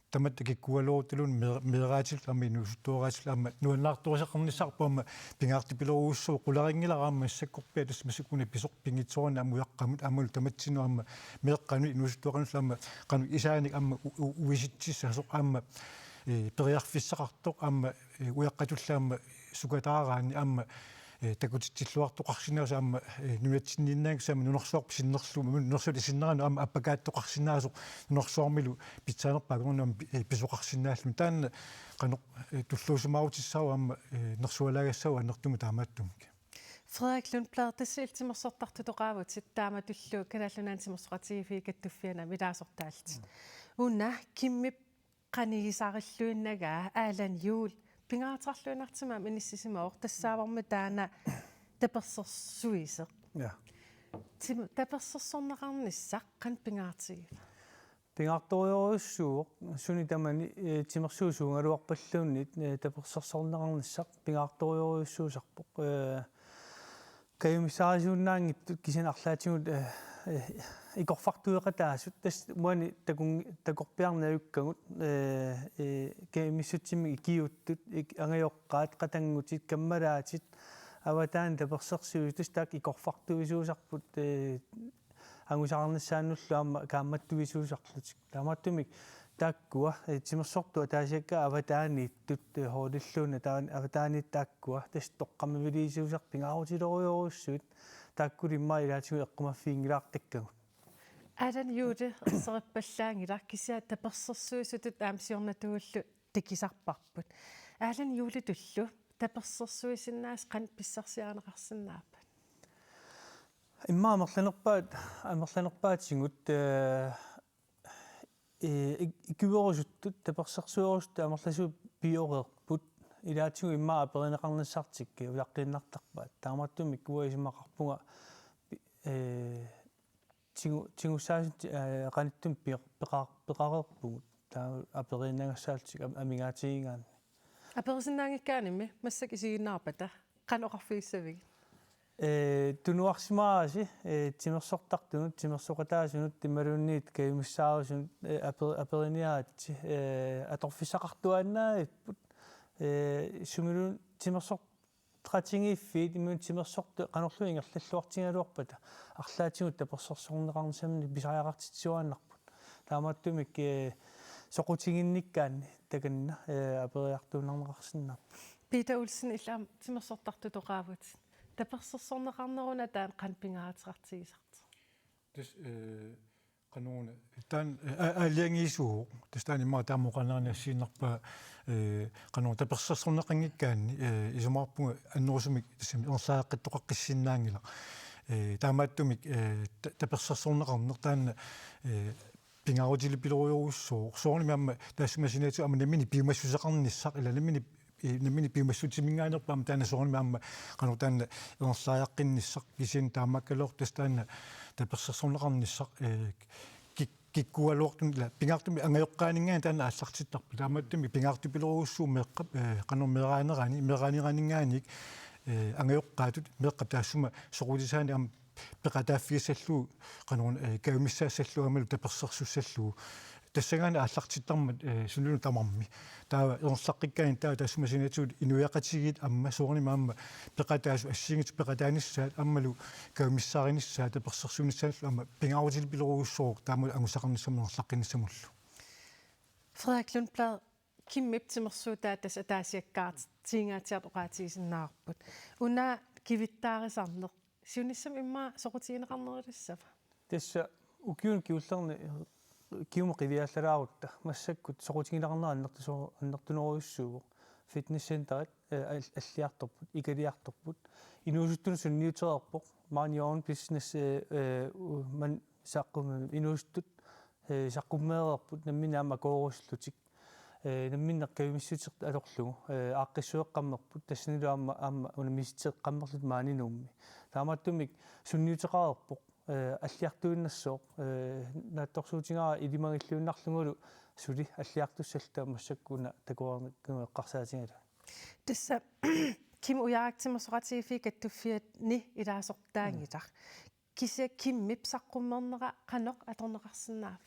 tamatta kikkuugaluarutta imaluunniit mee-, meeraatilluta aamma inuusuttuaraatilluta aamma nuannaartorisaqarnissarput aamma pingaartupilorujussuuvoq, qularinngilara aamma massakkorpiaq tassa massakkut una pisoq pinngitsoorani aamma ujaqqamut aammalu tamatsinnut aamma meeqqanut inuusuttuaqanullu aamma qanoq isaanik aamma u-, u-, uisitsissaasoq aamma, eh, periarfissaqartoq aamma, eh, ujaqqatullu aamma sukataaraanni aamma, eh, takutitsilluartoqarsinnaasoq aamma, eh, nunatsinniinnaanngitsoq aamma nunarsuarput sinnerlugu, nunarsuaq sinnerani aamma appakaattoqarsinnaasoq nunarsuarmilu pitsaanerpaaq akornanni aamma pi-, eh, pisoqarsinnaalluni. Taanna qanoq, eh, tulluusimaarutissavara aamma, eh, nersualaagassaavoq annertuumik taamaattumik. Frederik Lundblad, tassa illit timersortartutoqaavutit taamatullu Kalaallit Nunaanni Timersoqatigiiffiit Kattuffianni ilaasortaallutit. Una Kimip qanigisarilluinnagaa Allan Juhl pingaaruteqarluinnartumik aamma inissisimavoq, tassaavormi taanna tapersersuisoq. Ja. Tim-, tapersersorneqarnissaq qanoq pingaartigiva? Pingaartorujussuuvoq, suni tamani, eh, timersuut suugaluarpalluunniit, eh, tapersersorneqarnissaq pingaartorujussuusarpoq. Eh, kajumissaarisuunnaanngitsut kisianni arlaatigut, eh, Eh, ikorfartueqataasut, tassa uani takun-, takorpiarneq ajukkagut, eh, eh, kajumissutsiminnik ikiuuttut, ik-, angajoqqaat, qatanngutit, kammalaatit, avataani tapersersuisut, tassa taakku ikorfartuisuusarput, eh, angusaqarnissaannullu aamma kaammattuisuusarlutik. Taamaattumik taakkua, eh, timersortut ataasiakkaat avataaniittut, eh, holdilluunniit taan-, avataaniittut taakkua, tassa toqqammaviliisuusarput pingaarutilerujorujussuit, taakkulu immaqa ilaatigut eqqumaffiginngilaartakkagut. Allan Juul, erserippallaanngilaq, kisianni tapersersuisutut aamma siornatigut takusarparput. Allan Juulitullu tapersersuisinnaasat qanoq pissarsiarineqarsinnaappat? Immaqa amerlanerpaat, amerlanerpaatigut, eh, eh, ik-, ikiuerusuttut, tapersersuerusuttut amerlasuut pioreerput, ilaatigut immaqa aperineqarnissartik, eh, ulaqqiinnartarpaat. Taamaattumik uanga isumaqarpunga, eh, tigu-, tigussaasut, eh, qanittumi pio-, peqa-, peqareerpugut. Taava aperiinnagassaallutik am-, amigaatigigaanni. Aperisinnaanngikkaanni massakkut isiginnaarpata qanoq oqarfigissavigit? Eh, tunuarsimaarasi, eh, timersortartunut, timersoqataasunut, imaluunniit kajumissaarusunut, eh, aper-, aperiniaritsi, eh, atorfissaqartuaannaavipput, eh, sumiluunniit timersortaqatigiiffiit, imaluunniit timersortut qanorluunniit ingerlalluartigigaluarpata, arlaatigut tapersersorneqarnissaminnik pisariaqartitsisuaannarput. Taamaattumik, eh, soqutiginnikkaanni takanna, eh, aperiartuinnarneqarsinnaapput. Peter Olsen, illit aamma timersortartutoqaavit. Tapersersorneqarneruna taanna qanoq pingaaruteqartigisartigu? Tassa, eh, qanoruna. Taanna, eh, a-, aalajangiisuuvoq. Tassa taanna immaqa taama oqaannarniassiinnarpaa, eh, qanoruna tapersersorneqanngikkaanni, eh, isumaqarpunga annerusumik tassami ingerlariaqqittoqaqqissinnaanngilaq. Eh, taamaattumik, eh, ta-, tapersersorneqarneq taanna, eh, pingaarutilerujorujussuuvoq. Soorunami aamma taassuma saniatigut aamma nammineq piumassuseqarnissaq, ila nammineq, eh, nammineq piumassutsiminngaanneerpoq aamma taanna soorunami aamma qanoq taanna ingerlariaqqinnissaq, kisianni taamaakkaluartoq tassa taanna tapersersorneqarnissaq, eh, kik-, kikkuugaluartumik ila pingaartumik angajoqqaaninngaanniit taanna aallartittarpoq. Taamaattumik pingaarutilerujussuuvoq meeqqap, eh, qanoq meeraanerani, meeraaneraninngaanniit, eh, angajoqqaatut meeqqap taassuma soqutisaanik aamma peqataaffigissallugu, qanoruna, eh, kajumissaassallugu aammalu tapersersussallugu. Tassanngaanniit aallartittarmat, eh, sunaluunniit tamarmi. Taava ingerlaqqikkaanni taava taassuma saniatigut inuiaqatigiit aamma soorunami aamma peqataasut assigiinngitsut peqataanissaat aammalu kajumissaarinissaq tapersersuinissaanullu aamma pingaarutilerujussuuvoq taamalu angusaqarnissamut ingerlaqqinnissamullu. Frederik Lundblad, Kimmip timersuutaa tassa ataasiakkaat-, -tiginngitsiartoq oqaatigisinnaavarput. Una kivittaarisarneq siunissami immaqa soqutigineqarnerulissava? Tassa ukiuni kingullerni kingumut qiviallalaarutta massakkut soqutigineqarnera annertuso-, annertunerujussuuvoq. Fitnesscenterit, eh, al-, alliartorput, ikaliartorput. Inuusuttunut sunniutereerpoq. Maani Your Own Business, eh, eh, u-, man saqqum-, inuusuttut, eh, saqqummeereerput, nammineq aamma akuurusullutik. Eh, namminneq kajumissuseq atorlugu, eh, aaqqissuuqqammerput, tassanilu aamma, aamma unammisitseqqammerlutik maani Nuummi. Taamaattumik sunniuteqareerpoq, eh, alliartuinnassooq, eh, naatsorsuutigaara ilimagilluinnarlugulu suli alliartussalluta massakkut una takuarnikkugu eqqarsaatigalugu. Tassa Kim Ujarak timersoqatigiiffiup kattuffiani ilaasortaanngilaq. Kisianni Kimmip saqqummeernera qanoq atorneqarsinnaava?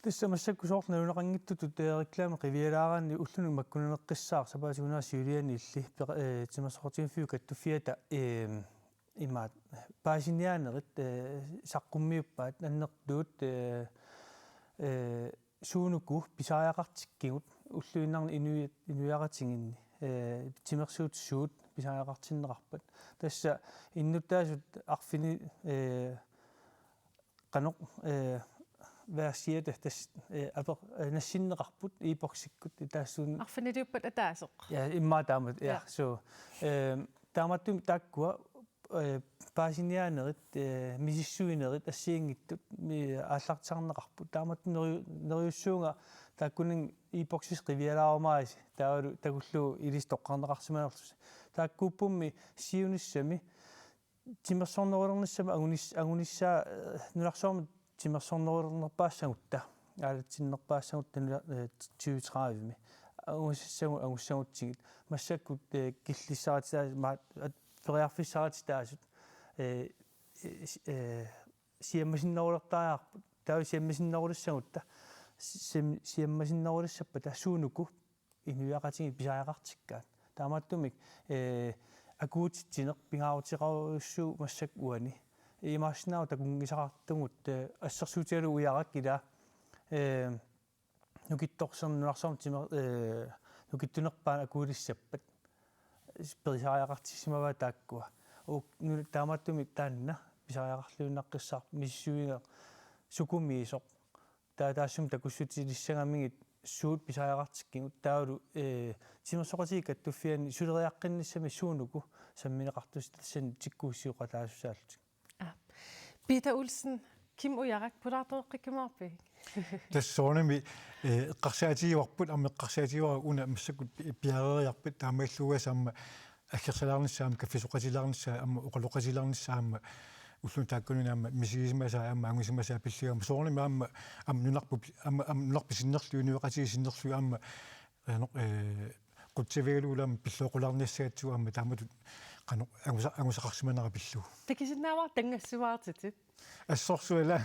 Tassa massakkut soorlu naluneqanngitsutut, eh, reklame qivialaaraanni ulluni makkunanneqqissaaq sapaatip akunnera siuliani illit peqa-, eh, timersoqatigiiffiup kattuffiata, eh, imaat paasiniaanerit, eh, saqqummiuppaat annertuut, eh, eh, suunuku pisariaqartikkigut ulluinnarni inuiat-, inuiaqatigiinni, eh, timersuutit suut pisariaqartinneqarpat. Tassa innuttaasut arfini-, eh, qanoq, eh, versiata tassa, eh, aper-, eh, nassinneqarput e-boksikkut taassuun. Arfiniliuppat ataaseq. Ja, immaqa taamatut, ja, ja. So, eh, taamaattumik taakkua, eh, paasiniaanerit, eh, misissuinerit assigiinngitsut, mi-, aallartisarneqarput. Taamatut neri-, neriussuunga taakkunannga e-boksissat qivialaarumaarisi, taavalu takullugu ilissi toqqarneqarsimanerlusi. Taakkuuppummi siunissami timersornerulernissami angunis-, angunissaa, eh, nunarsuarmi timersornerulernerpaassagutta, aalatsinnerpaassagutta nuna-, eh, tyve tredivemi. Angusassagut, angussagutsigit. Massakkut, eh, killissarititaasut, maat-, at-, periarfissarititaasut, eh, eh, s-, eh, siammasinnerulertariaqarput. Taava siammasinnerulissagutta, sim-, siammasinnerulissappata suunuku inuiaqatigiit pisariaqartikkaat. Taamaattumik, eh, akuutitsineq pingaaruteqarujussuuvoq massakkut uani. Imaassinnaavoq takunngisaqartugut, eh, assersuutigalugu Ujarak ila, eh, nukittorsernut nunarsuarmi timer-, eh, nukittunerpaanut akuulissappat. Pisariaqartissimavaat taakkua. Uk-, nu-, taamaattumik taanna pisariaqarluinnaqqissaarpoq misissuineq sukumiisoq. Taava taassuma takussutilissagamigit suut pisariaqartikkigut taavalu, eh, timersoqatigiit kattuffianni suleriaqqinnissamik suunuku sammineqartussat tassani tikkuussioqataasussaallutik. Aa. Peter Olsen, Kim Ujarak, pulaartoreqqikkumaarpigit? Tassa soorunami, eh, eqqarsaatigivarput, aamma eqqarsaatigivarput una massakkut pi-, piareeriarpat taamaallugu aamma aggersalaarnissaa aamma kaffisoqatilaarnissaa aamma oqaloqatilaarnissaa aamma ulluni taakkunani aamma misigisimasaa aamma angisimasaa pillugu aamma soorunami aamma, aamma nunarput pi-, aamma, aamma nunarput sinnerlugit inuiaqatigiit sinnerlugit aamma, eh, no-, eh, qutsavigalugu aamma pilluaqulaarniassagatsigu aamma taamatut qanoq angusa-, angusaqarsimanera pillugu. Takusinnaavat tanngassimaartitit? Assorsuaq ila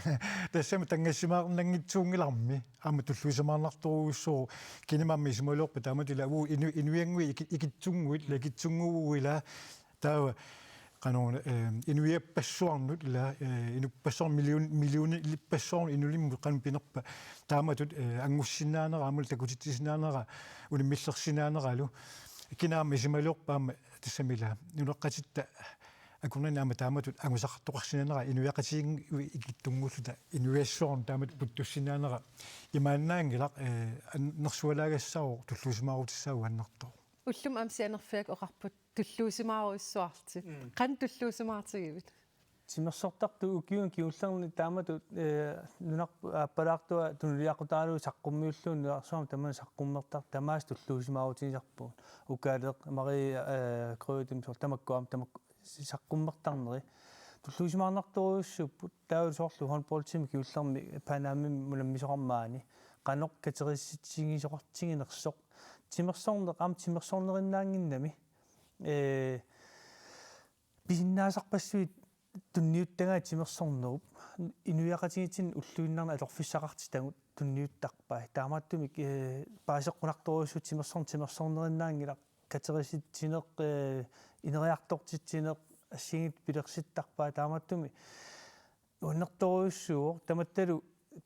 tassami tanngassimaarnanngitsuunngilarmi aamma tulluusimaarnartorujussuuvoq kinima aamma isumaliorpat taamatut ila uu inu-, inuiannguit iki-, ikitsunnguit ila ikitsunnguuvugut ila taava qanoq, eh, inuiappassuarnut ila, eh, inuppassuarnut million-, millionippassuarnut inulimmut qanoq pinerpa taamatut, eh, angussinnaanera aammalu takutitsisinnaanera unammillersinnaaneralu kina aamma isumaliorpat aamma tassami ila nunaqqatitta akornanni aamma taamatut angusaqartoqarsinnaanera inuiaqatigiinngui ikittunnguulluta inuiassuarnut taamatut puuttussinnaanera imaannaanngilaq, eh, an-, nersualaagassaavoq tulluusimaarutissaagut annertooq. Ullumi aamma sianerfiat oqarput tulluusimaarujussuartut. Mm. Qanoq tulluusimaartigivit? Timersortartut ukiuni kingullerni taamatut, eh, nunarput aappalaartua tunuliaqutaralugu saqqummiullugu nunarsuarmi tamanna saqqummertartut tamaasa tulluusimaarutigisarpagut. Ukaleq, Marie, eh, Grødem soorlu tamakku aamma tamakku saqqummertarneri. Tulluusimaarnartorujussuupput taavalu soorlu håndboldimi kingullermi Panamami unammisoqarmat maani. Qanoq katerissutigisoqartiginersoq. Timersorneq aamma timersornerinnaannginnami. Eh, pisinnaasarpassuit tunniuttagaat timersornerup inuiaqatigiitsinnut ulluinnarni atorfissaqartitagut tunniuttarpai. Taamaattumik, eh, paaseqqunartorujussuuvoq timersorneq timersornerinnaanngilaq katerissitsineq, eh, ineriartortitsineq assigiinngitsut pilersittarpai taamaattumik nuannertorujussuuvoq tamattalu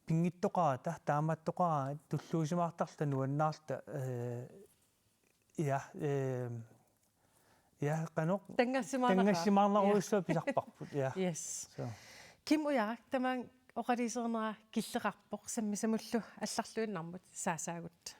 pinngitsoqarata taamaattoqaraangat tulluusimaartarluta nuannaarluta, eh, ja, eh, ja, qanoq tanngassimaarnaqaaq. Tanngassimaarnarujussuaq pisarparput, ja. Yes. So. Kim Ujarak, tamaanga oqaluusernera killeqarpoq sammisamullu allarluinnarmut saasaagut.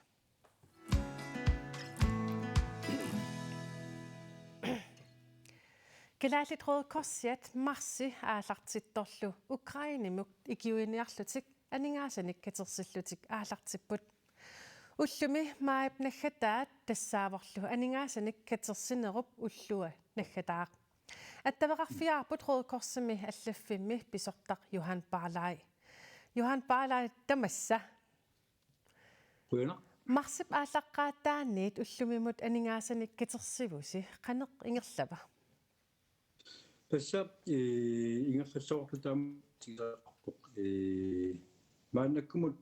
Kalaallit Røde Korsiat marsi aallartittorlu Ukrainemut ikiuiniarlutik aningaasanik katersillutik aallartipput. Ullumi maajip naggataat tassaavorlu aningaasanik katersinerup ullua naggataaq. Attaveqarfigaarput Røde Korsimi allaffimmi pisortaq Johan Barlai. Johan Barlai, tamassa. Qujanaq. Marsip aallaqqaataaniit ullumimut aningaasanik katersivusi, qanoq ingerlava? Tassa, eh, ingerlassavarput taama tigisaqarpoq, eh, maannakkumut,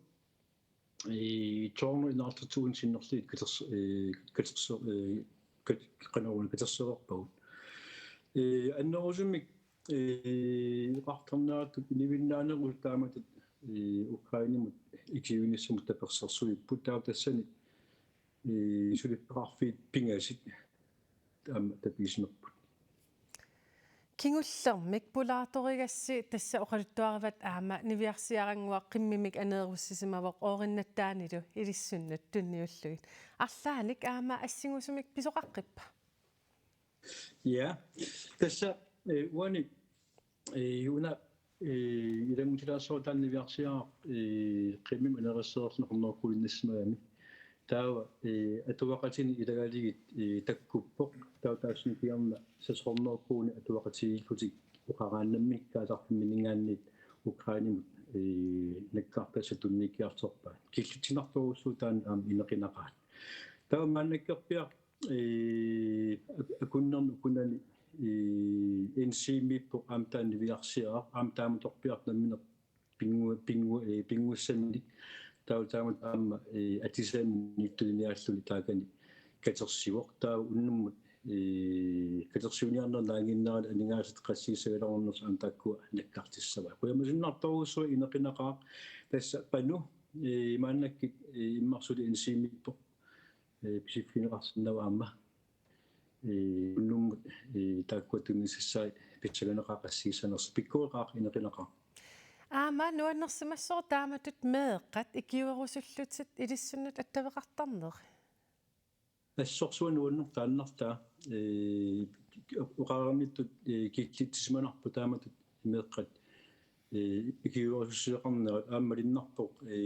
eh, toorneq enoghalvtreds tusind sinnerlugit katers-, eh, katerso-, eh, kat-, qanoruna katersereerpagut. Eh, annerusumik, eh, oqartarneratut inuinnaanerusoq taamatut, eh, Ukrainemut ikiuinissamut tapersersuipput taava tassani, eh, suliffeqarfiit pingasut aamma tapiissapput. Kingullermik pulaartorigassi tassa oqaluttuarivat aamma niviarsiarannguaq qimmimik aneerussisimavoq ooriinnattaanilu ilissinnut tunniullugit. Arlaannik aamma assingusumik pisoqaqqippa? Ja, tassa, eh, uani, eh, una, eh, ilanngutilaassavarput taanna niviarsiaraq, eh, qimmimik aneerussereerluni hundrede koruuninik nassimagami. Taava, eh, atuaqatini ilagalugit, eh, takkuppoq. Taava taassuma kingorna seks hundrede koruunit atuaqatigiillutik oqaraannammik kaasarfimminninngaanniit Ukrainemut, eh, nakkartassat tunniukkiartorpaat. Killitsinnartorujussuuvoq taanna aamma inequnaqaat. Taava maannakkorpiaq, eh, ak-, akunnerni ukunani Ee, enzymiippoq aamma taanna niviarsiaraq, aamma taamatorpiaq nammineq pingu-, pingu-, ee, pinngussaminnik, taava taamatut aamma, ee, atisaminnik tuniniaalluni taakani katersivoq. Taava unnummut, ee, katersiiniarneq naannginnerani aningaasat qassiissagaluarnersoq aamma taakkua nakkartissavaat. Qujamasunnartorujussuaq ineqinaqaaq, tassa panu, ee, maannakkut, ee, immaqa suli enzymiippoq, ee, pisiffigineqarsinnaasoq aamma. Ee, unnummut, ee, taakkua tunniussissaat pissanganaqaaq qassiissanersoq, pikkoreqaaq, ineqinaqaaq. Aamma nuannersimassaaq taamatut meeqqat ikiuerusullutit ilissinnut attaveqartarneq. Assorsuaq nuanneq taannartaa, ee, oqarnittut, ee, killitsisimanarpoq taamatut meeqqat, ee, ikiuerusussuseqarnerat, aamma malunnarpoq, ee,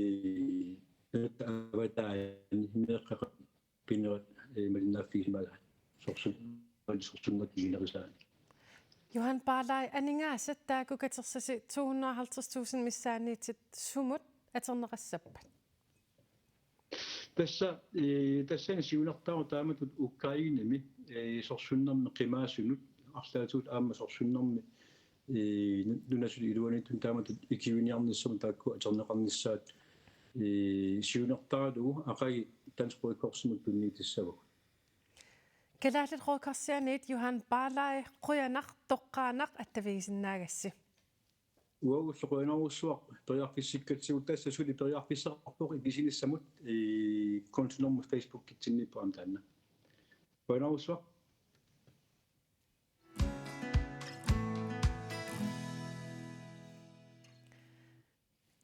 avataani meeqqat pinerat, ee, malinnaaffigisimasaat. Sorsun-, sorsunnerup kisinnerisaani. Johan Barlai, aningaasat taakku katersasi to hundrede og halvtreds tusind missaanniittut sumut atorneqassappat? Tassa, ee, tassani siunertaavoq taamatut Ukrainemi, ee, sorsunnermi qimaasunut, arlaatigut aamma sorsunnermi, ee, nu-, nunasut iluaniittut taamatut ikiuiniarnissamut taakku atorneqarnissaat, ee, siunertaralugu aqagu Dansk Røde Korsimut tunniutissavagut. Kalaallit Røde Korsianiit Johan Barlai, qujanaq toqqaannaq attavigisinnaagassi. Uagullu qujanarujussuaq periarfissikkatsigut, tassa suli periarfissaqarpoq ikisinissamut, ee, kontonermut Facebookitsinniippoq aamma taanna. Qujanarujussuaq.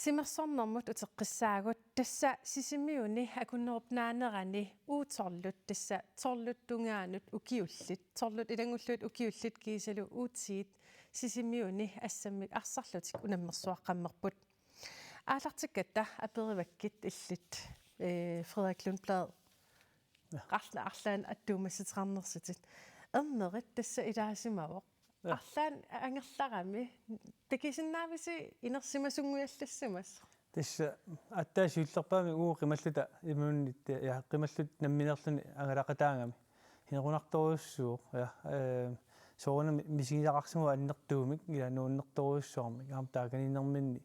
Timersornermut uteqqissaagut, tassa Sisimiuni akunnerup naanerani U tolvit, tassa tolvit tungaanut ukiullit, tolvit ilanngullugit ukiullit kiisalu U tiit Sisimiuni assammik arsarlutik unammersuaqqammerput. Aallartikkatta aperivakkit illit, ee, Frederik Lundblad. Ja. Arla-, arlaannik attuumassuteqarnersutit. Ernerit tassa ilaasimavoq. Ja. Arlaannik angerlarami takusinnaavisi inersimasunnguallassimasoq? Tassa aatsaat siullerpaamik uagut qimalluta imaluunniit, ja, qimalluta nammineerluni angalaqataagami. Hinequnartorujussuuvoq, ja, ee, soorunami misigisaqarsimavoq annertuumik, ila nuannertorujussuarmik. Aamma taakaniinnerminni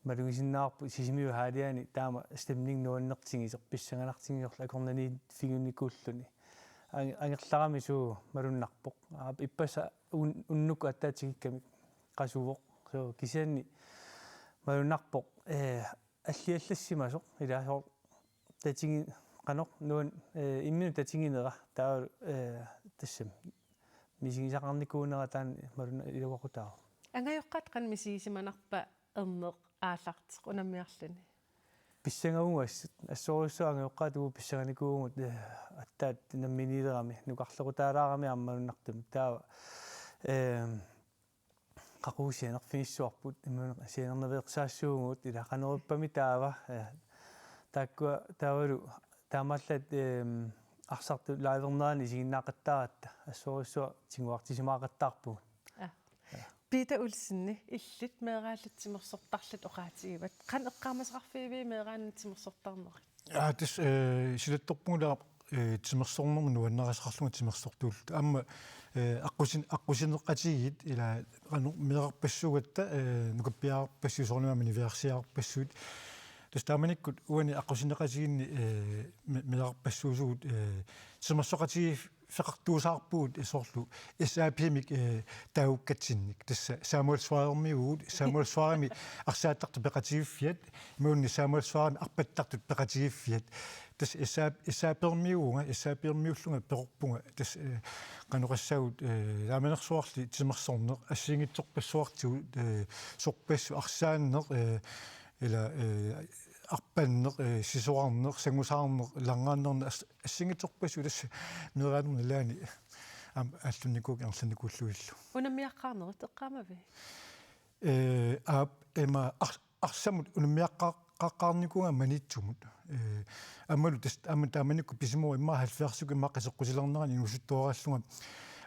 malugisinnaavarput Sisimiut Haaliani taama stemning nuannertigisoq, pissanganartigisorlu akornanniiffiginikuulluni. Ange-, angerlarami suu malunnarpoq. Aap, ippassaq un-, unnukkut aatsaat tikikkamik qasuvoq. Suu kisianni malunnarpoq, ee, alliallassimasoq, ila soorlu tatigi-, qanoq nuan-, ee, imminut tatiginera taava, ee, tassami misigisaqarnikuunera taanna malunna-, iluaqutaavoq. Angajoqqaat qanoq misigisimanarpa Erneq aallarteq unammiarluni? Pissangavugut assut, assorujussuaq angajoqqaat uagut pissanganikuuvugut, ee, aatsaat namminiilerami, nukarlequtaalaarami aamma malunnartumik. Taava, ee, qaqugu sianerfigissavarput, imaluunniit sianernaveersaassuuvugut, ila qanorippami taava, ee, taakkua taavalu taamaallaat, eem, arsartut livernerani isiginnaaqattaaratta, assorujussuaq tiguartisimaaqattaarpugut. Aa. Ja. Peter Olsen, illit meeraallutit timersortarlutit oqaatigivat. Qanoq eqqaamasaqarfigiviuk meeraanni timersortarnerit? Aa, tassa, ee, silattorpunga ila, ee, timersornermut nuannarisaqarlunga timersortuulluta. Aamma, ee, aqqusin-, aqqusineqatigiit ila qanoq meerarpassuugatta, ee, nukappiarpassuit soorunami aamma niviarsiarpassuit. Tassa taamanikkut uani aqqusineqatigiinni, ee, me-, meerarpassuusugut, ee, timersoqatigiiffeqartuusaarpugut soorlu S A P-mik, ee, taagukkatsinnik. Tassa Samuel Suaremiugut, Samuel Suaremi arsaattartut peqatigiiffiat, imaluunniit Samuel Suaremi arpattartut peqatigiiffiat. Tassa S A P, S A P-ermiuuvunga, S A P-ermiuullunga peqorpunga, tassa, ee, qanoq oqassagut, ee, taamanersuarli timersorneq, assigiinngitsorpassuartigut, ee, sorpassuit arsaanneq, ee, ila, ee, arpanneq, ee, sisorarneq, sangusaarneq, langgaanneerneq, as-, assigiinngitsorpassuit tassa meeraanermi ilaanni aamma aallannikuuakka ingerlannikuullugillu. Unammiaqqaarnerit eqqaamavit? Ee, aap, ima ar-, arsamut unammiaqqaa-, qqaaqqaarnikuuvunga Maniitsumut. Ee, aammalu tassa, aamma taamanikkut pisimavoq immaqa halvfjerdsikkut immaqa qiseqqutilernerani inuusuttuaraallunga.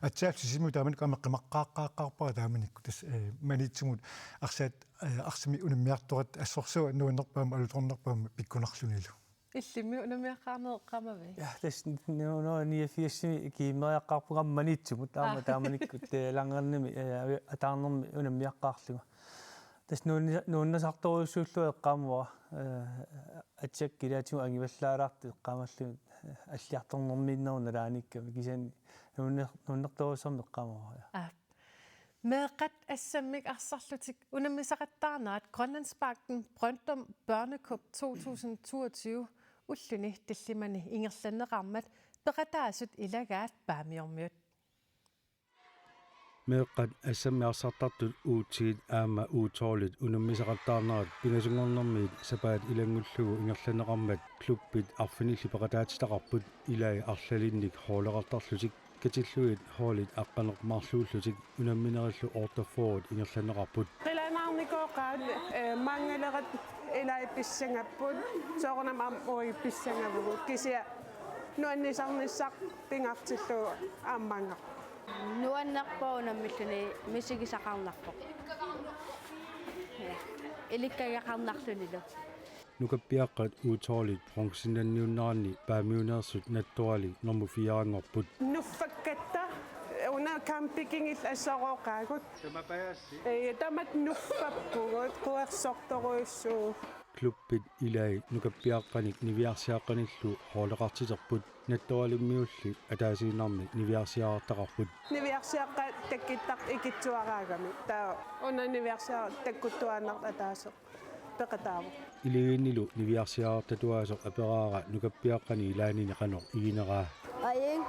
Aatsaat Sisimiut taamanikkut aamma qimaqqaaqqaaqqaarpara taamanikkut tassa, ee, Maniitsumut arsaat, ee, arsamik unammiartoratta, assorsuaq nuannerpoq aamma alutornarpoq aamma pikkunarlunilu. Illimmi unammiaqqaarneq eqqaamavit? Ja, tassa nu-, nu-, niogfirsimi GM-eriaqqaarpunga Maniitsumut, aamma Aa. Taamanikkut, eh, langrendimi, eh, avi-, ataarnermi unammiaqqaarlunga. Tassa nuunni-, nuunnisartorujussuullunga eqqaamavara, eh, atsiakkilaatigut angivallaalaartut eqqaamallugit, eh, alliartornermiinnerup nalaaniikkami kisianni nuunner-, nuunnertorujussuarmik eqqaamavara, ja. Aa. Meeqqat assammik arsarlutik unammisaqattaarnerat Grønlandsbanken Brøndum Børnekup to tusind toogtyve ulluni tallimani ingerlanneqarmat peqataasut ilagaat Paamiormiut. Meeqqat assammik arsartartut U ti-t aamma U tolv-it unammisaqattaarnerat pingasunngornermiit sapaat ilanngullugu ingerlanneqarmat klubbit arfinillit peqataatitaqarput, ilai arlalinnik holdeqartarlutik. Katillugit holdit aqqaneq-marluullutik unamminerillu otteogfyrre ingerlanneqarput. Qilanaarnikooqaat, eh, maanngalerata ilai pissangapput, soorunami aamma uagut pissangavugut, kisianni nuannisarnissaq pingaartillugu aamma maanngarput. Nuannerpoq unammilluni misigisaqarnarpoq. Ja. Ilikkagaqarnarlunilu. Nukappiaqqat U tolv-it bronzenniunneranni Paamiuneersut Nattoralik nummer fire-nngorput. Nuffakkatta, una kampikingil assorooqaagut. Tamapajaassi. Ee, tamat nuffappugut, quersortorujussuugut. Klubbit ilai nukappiaqqanik niviarsiaqqanillu holdeqartiterput, Nattoralimmiulli ataasiinnarmik niviarsiarartaqarput. Niviarsiaqqat takkuttartut ikittuaraagami. Taava una niviarsiaraq takkuttuaannartoq ataaseq peqataavoq. Iligiinnilu niviarsiarartatuaasoq aperaara nukappiaqqani ilaanini qanoq igineraa. Ajing.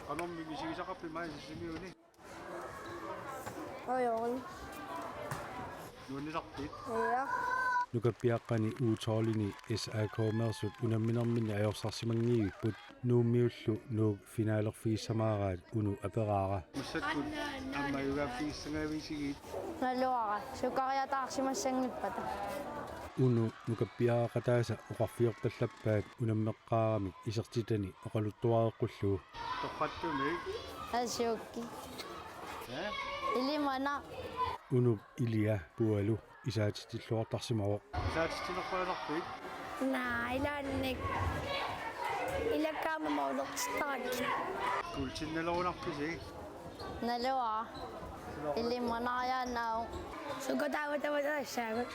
Qanormi misigisaqarpit maani Sisimiuni? Ajorn. Nuannisarpit? Ja. Nukappiaqqani U tolv-ini S A K-meersut unamminerminni ajorsarsimanngivipput. Nuummiullu Nuuk finalerfigissamaaraat Unu aperaara. Massakkut aamma ajugaaffigissangavisigit? Naluara, sukariataarsimassanngippata. Unu nukappiareqataasa oqarfiorpallappaat unammeqqaaramik isertitani oqaluttuareqqullugu. Torrattumik? Asuukki. Ja? Ilimana. Unup ilia Pualu isaatitilluartarsimavoq. Isaatitsinerpaasarpit? Naa, ilaannik. Ilakkaama maulertittarakkit. Kuultinnalerunarpisi? Naluara. Ilimanariaannaavoq. Sukataavatavatassaagut.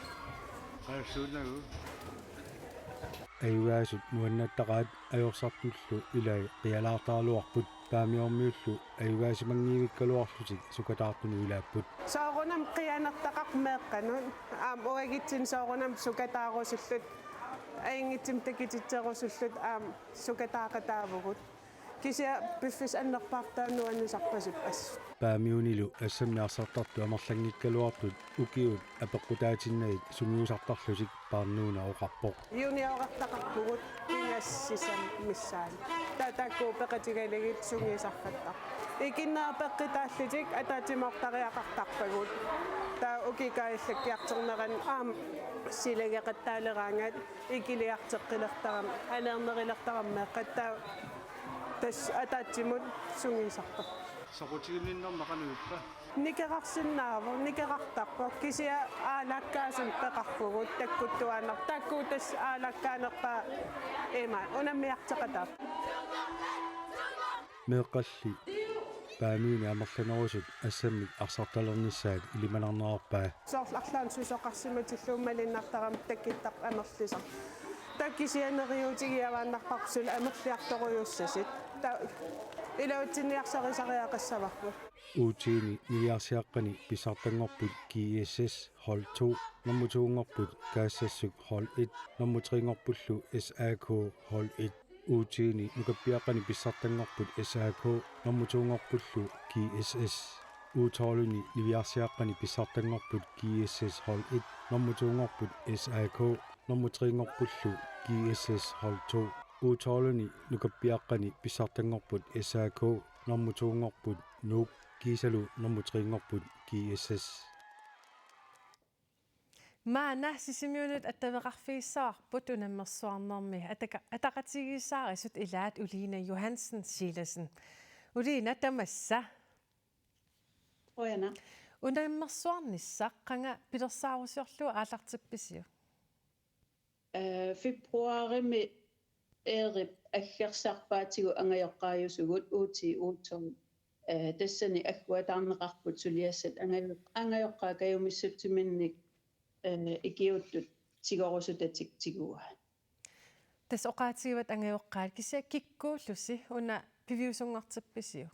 Qaassuunnagu. Ajugaasut nuannattaqaat ajorsartullu ilai qialaartaraluarput. Paamiormiullu ajugaasimanngivikkaluarlutik sukataartunut ilaapput. Soorunami qianertaqarpoq meeqqanut. Aamma uagutsinnut soorunami sukataarusulluta. Ajunngitsumik takutitserusulluta aamma sukataaqataavugut. Kisianni piffissaq annerpaartaavoq nuannisarpasippoq assut. Paamiunilu assammik arsartartut amerlanngikkaluartut ukiut apeqqutaatinnagit sungiusartarlutik Paarnuuna oqarpoq. Juniorertaqarpugut pingasut sisamat missaanni. Taava taakku peqatigalugit sungiusartarput. Ikinnerit peqqutaallutik ataatsimoortariaqartarpagut. Taava ukiup kaajallakkiartornerani aamma silageqattaaleraangat ikiliarteqqilertarami, aneernerulertarami meeqqat, taava tassa ataatsimut sungiusartarput. Soqutiginninnermi qanoq ippa? Nikerarsinnaavoq, nikerartarpoq, kisianni aalaakkaasumik peqarpugut takkuttuaannartut. Taakku tassa aalaakkaannerpaat ima unammiarteqataat. Meeqqalli Paamiuni amerlanerusut assammik arsartalernissaat ilimanarnerarpaa. Soorlu arlaannik susoqarsimatillugu malunnartarami takkuttartut amerlisartut. Taava kisianni neriuutigiuaannarparput suli amerliartorujussuusut. Taava iluatsinniarsarisariaqassavarput. U ti-ni niviarsiaqqani pissartanngorput G S S hold to, nummer to-nngorput Kaassassuk hold et, nummer tre-nngorpullu S A K hold et. U ti-ni nukappiaqqani pissartanngorput S A K, nummer to-nngorpullu G S S. U tolv-ini niviarsiaqqani pissartanngorput G S S hold et, nummer to-nngorput S A K, nummer tre-nngorpullu G S S hold to. U tolv-ini nukappiaqqani pissartanngorput S A K, nummer to-nngorput Nuuk, kiisalu nummer tre-nngorput G S S. Maanna Sisimiunut attaveqarfigissavarput unammersuarnermi ataka-, ataqatigiissaarisut ilaat Uliina Johansen Silassen. Uliina, tamassa. Qujanaq. Unammersuarnissaq qanga pilersaarusiorlugu aallartippisiuk? Eh, februarimi Eerip aggersarpaatigut angajoqqaajusugut U ti U tolv. Eh, tassani agguataarneqarput suliassat angajoq-, angajoqqaat kajumissutsiminnik, eh, ikiuuttut tigorusutatik tiguaat. Tassa oqaatigivat angajoqqaat, kisianni kikkuullusi una piviusunngortippisiuk?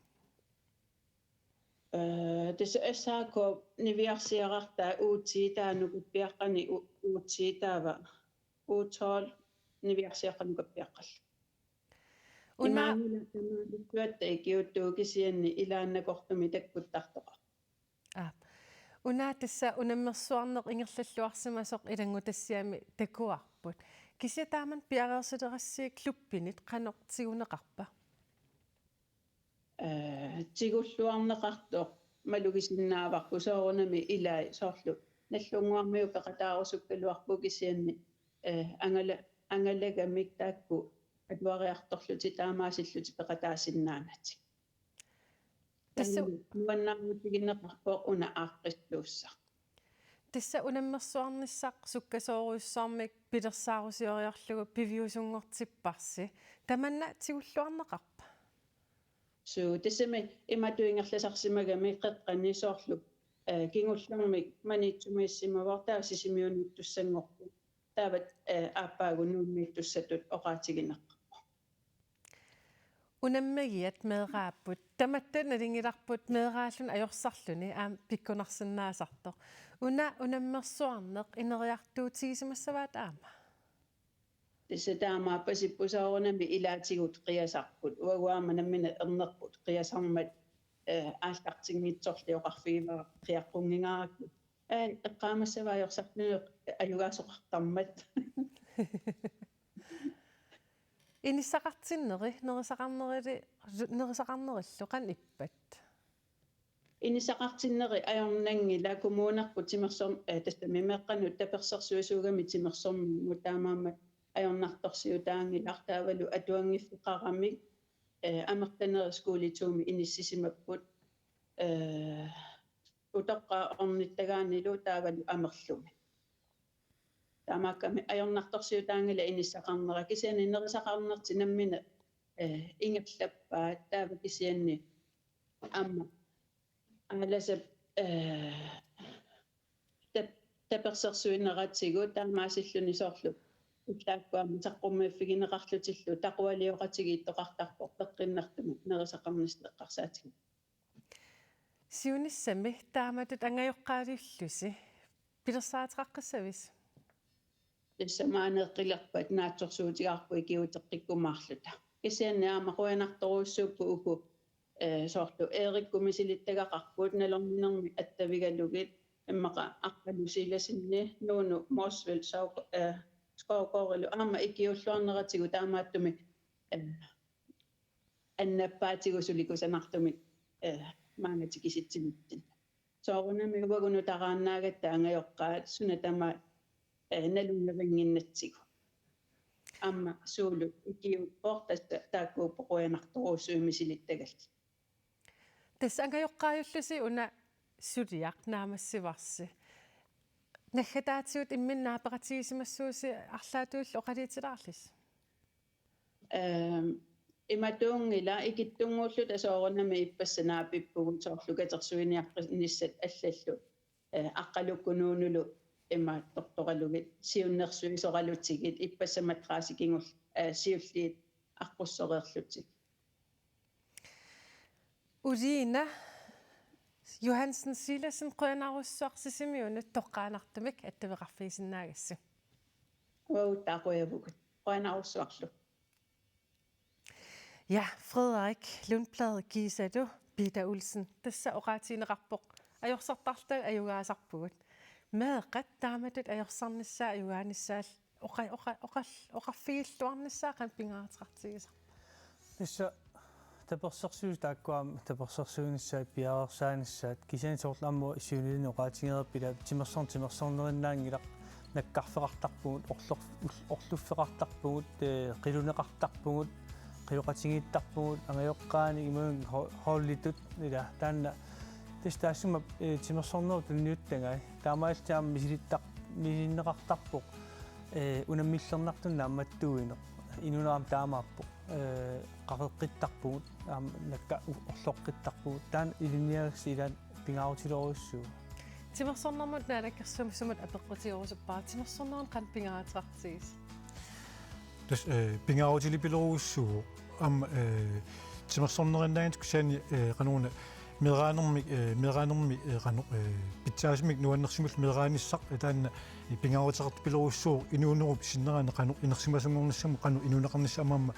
Eh, tassa S A K niviarsiarartaa U ti taanna nukappiaqqani U-, U ti taava U tolv niviarsiaqqat nukappiaqqallu. Una- Imaanngilaq tamaaliussuatta ikiuuttugut kisianni ilaannakortumik takkuttartoqarpoq. Aap. Una tassa unammersuarneq ingerlalluarsimasoq ilanngutassiami takuarput. Kisianni taamani piareersilerassi klubbinit qanoq tiguneqarpa? Eh, tigulluarneqartoq malugisinnaavarput soorunami ilai soorlu. Nallunnguarmigut peqataarusukkaluarpugut kisianni, eh, angala-, angalagamik taakku atuariartorlutik taamaasillutik peqataasinnaanatik. Tassa- Taanna nuannaarutigineqarpoq una aaqqissuussaq. Tassa unammersuarnissaq sukkasoorujussuarmik pilersaarusioriarlugu piviusunngortipparsi. Tamanna tigulluarneqarpa? Suu, tassami imatut ingerlasarsimagami qeqqani soorlu, eh, kingullermik Maniitsumiissimavoq taava Sisimiuniittussanngorpoq. Taava, eh, aappaagu Nuummiittussatut oqaatigineqarpoq. Unammigiat meeraapput. Tamatta nalunngilarput meeraalluni ajorsarluni aamma pikkunarsinnaasartoq. Una unammersuarneq ineriartuutigisimassavaat aamma? Tassa taamaappasippoq soorunami ilaatigut qiasarput. Uagut aamma nammineq ernerput qiasarmat, eh, aallartinngitsorli oqarfigivara qiaqqunngingarakku. Aa, eqqaamassavaa ajorsarluni ajugaasoqartarmat. Inissaqartinneri, nerisaqarnerili-, nerisaqarnerillu qanoq ippat? Inissaqartinneri ajornanngilaq kommunerput timersorn-, eh, tassami meeqqanut tapersersuisuugami timersornermut taamaammat ajornartorsiutaanngilaq taavalu atuanngiffeqaramik, eh, amerlanerit skolituumi inissisimapput, eh, utoqqaat ornittagaannilu taavalu amerlumi. Taamaakkami ajornartorsiutaanngilaq inissaqarnera kisianni nerisaqarnertik nammineq, eh, ingerlappaat taava kisianni aamma Aalasap, eh, tap-, tapersersuineratigut taamaasilluni soorlu ullaakkut aamma saqqummiiffigineqarlutillu taqualioqatigiittoqartarpoq peqqinnartumik nerisaqarnissaq eqqarsaatigalugu. Siunissami taamatut angajoqqaaliullusi pilersaaruteqaqqissavisi? Tassa maani eqqilerpat naatsorsuutigaarput ikiuuteqqikkumaarluta. Kisianni aamma qujanartorujussuupput uku, eh, soorlu Eerikkut misilittagaqarput nalorninermik attavigalugit immaqa Aqqalu Silasenni Nuunu Motzfeldt Skovgaard-, eh, Skovgaardilu aamma ikiuulluarneratigut taamaattumik, eh, annappaatigut suli kusanartumik, eh, maanga tikisitsinermik. Soorunami uagut nutaraannaagatta angajoqqaat suna tamaat, eh, nalunngerinnginnatsigu. Aamma Suulut ikiuuppoq tassa taakkuupput qujanartorujussuit misilittagallit. Tassa angajoqqaajullusi una suliaq naammassivarsi. Naggataatigut imminut naapeqatigisimassuusi arlaatigut oqaluutilaarlusi? Ehm, imatuunngilaq ikittunnguulluta soorunami ippassaq naapippugut soorlu katersuiniaqqinissat allallu, eh, Aqqalukkut Nuunulu imaattortoralugit siunnersuisoralutigit ippassaq madrassi kingul-, eh, siulliit aqqussoreerlutik. Uliina Johansen Silassen, qujanarsuaq Sisimiunut toqqaannartumik attaveqarfigisinnaagassi. Uagut taaqujavugut. Qujanarsuarlu. Ja, Frederik Lundblad kiisalu Peter Olsen. Tassa oqaatigineqarpoq ajorsartarluta ajugaasarpugut. Meeqqat taamatut ajorsarnissaat ajugaanissaat oqa-, oqa-, oqal-, oqarfigilluarnissaat qanoq pingaaruteqartigisarpa? Tassa tapersersuisut taakkua aamma tapersersuinissaat piareersaanissaat kisianni soorlu aamma siunilinnut oqaatigereerput ila timersorn-, timersornerinnaanngilaq nakkarfeqartarpugut, orlor-, ul-, orluffeqartarpugut, eh, qiluneqartarpugut, qioqatigiittarpugut, angajoqqaanik imaluunniit ho-, holditut ila taanna tassa taassuma, eh, timersornerup tunniuttagai. Taamaalillutit aamma misilittar-, misilinneqartarpoq, eh, unammillernartunik naammattuuineq. Inuuneq aamma taamaappoq. Ee, qaqeqqittarpugut, aamma nakka u-, orloqqittarpugut. Taanna ilinniagassi ilaat pingaarutilerujussuuvoq. Timersornermut Naalakkersuisumut apeqqutigerusuppara, timersornerup qanoq pingaartitaqartigisoq? Tassa, ee, pingaarutilipilerujussuuvoq. Aamma, ee, timersornerinnaanngitsoq kisianni, ee, qanoruna meeraanermik, ee, meeraanermi, ee, qanoq, ee, pitsaasumik nuannersimullu meeraanissaq, ee, taanna, ee, pingaaruteqartupilerujussuuvoq inuunerup sinnerani qanoq inersimasunngornissamut qanoq inuuneqarnissaa aamma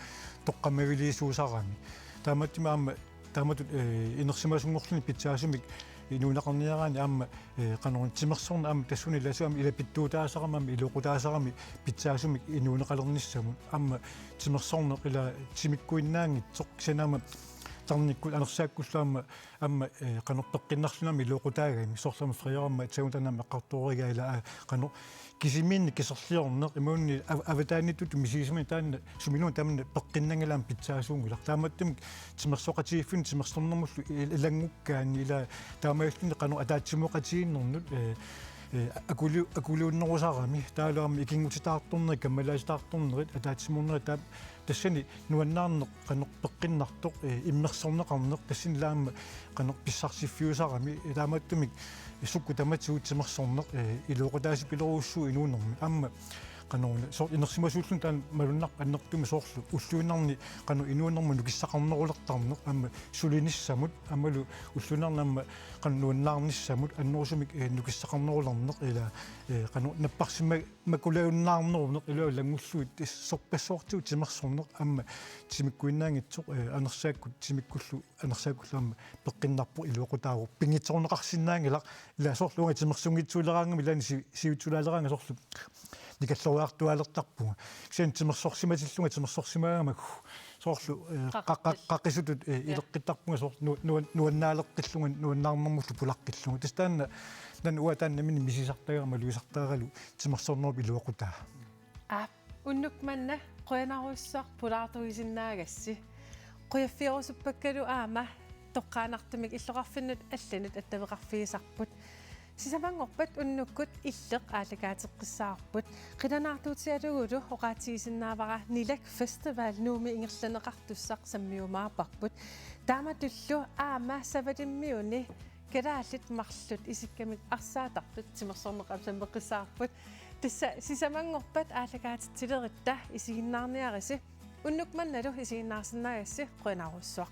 toqqammaviliisuusarami. Taamaattumik aamma taamatut, ee, inersimasunngorluni pitsaasumik inuuneqarniaraanni aamma, ee, qanoruna timersorneq aamma tassunga ilaatigut aamma ilapittuutaasarami aamma iluaqutaasarami pitsaasumik inuuneqalernissamut aamma timersorneq ila timikkuinnaanngitsoq kisianni aamma tarnikkut anersaakkullu aamma, aamma, ee, qanoq peqqinnarluni aamma iluaqutaagami soorlu aamma Frederik aamma tassani aamma eqqartoorigaa ila, aa, qanoq kisimiinneq kiserliorneq imaluunniit av-, avataaniittutut misigisamineq taanna sumiluunniit tamanna peqqinnanngilaq aamma pitsaasuunngilaq. Taamaattumik timersoqatigiiffinni timersornermullu il-, ilanngukkaanni ila taamaalilluni qanoq ataatsimoorutigiinnernut, ee, ee, akuli-, akuliunnerusarami taavalu aamma ikinngutitaartornerit, kammalaatitaartornerit, ataatsimoornerit taava tassani nuannaarneq qanoq peqqinnartoq, ee, immersorneqarneq, tassani ila aamma qanoq pissarsiffiusarami, ee, taamaattumik sukkut tamatigut timersorneq, ee, iluaqutaasupilerujussuuvoq inuunermi. Aamma qanoruna soorlu inersimasuulluni taanna malunnarpoq annertuumik soorlu ulluinnarni qanoq inuunermut nukissaqarnerulertarneq aamma sulinissamut aammalu ulluinnarni aamma qanoq nuannaarnissamut annerusumik, ee, nukissaqarnerulerneq ila, ee, qanoq napparsimma- makulaajunnaarneruneq iluanni ilanngullugit sorpassuartigut timersorneq aamma timikkuinnaanngitsoq, ee, anersaakkut timikkullu anersaakkullu aamma peqqinnarpoq iluaqutaavoq pinngitsoorneqarsinnaanngilaq ila soorlu uanga timersunngitsuuleraangama ilaanni si-, sivitsulaaleraangama soorlu nikalloriartuaalertarpunga. Kisianni timersorsimatillugu timersorsimaagama soorlu, ee, qa-, qa-, qaqisutut, ee, ja, ileqqittarpunga soorlu nu-, nuan-, nuannaaleqqillunga nuannaarnermullu pulaqqillunga. Tassa taanna, taanna uanga taanna nammineq misisartagara malugisartagaralu timersornerup iluaqutaa. Aap, unnuk manna qujanarujussuaq pulaartuisinnaagassi. Qujaffigerusuppakkalu aamma toqqaannartumik illoqarfinnut allanut attaveqarfigisarput. Sisamanngorpat unnukkut illeq aallakaateqqissaarput. Qilanaartuutigalugulu oqaatigisinnaavara Nilak Festival Nuummi ingerlanneqartussaq sammiumaarparput. Taamatullu aamma savalimmiuni kalaallit marluk isikkamik arsaattartut timersorneq aamma sammeqqissaarput. Tassa sisamanngorpat aallakaatitsilerutta isiginnaarniarisi. Unnuk mannalu isiginnaarsinnaagassi qujanarujussuaq.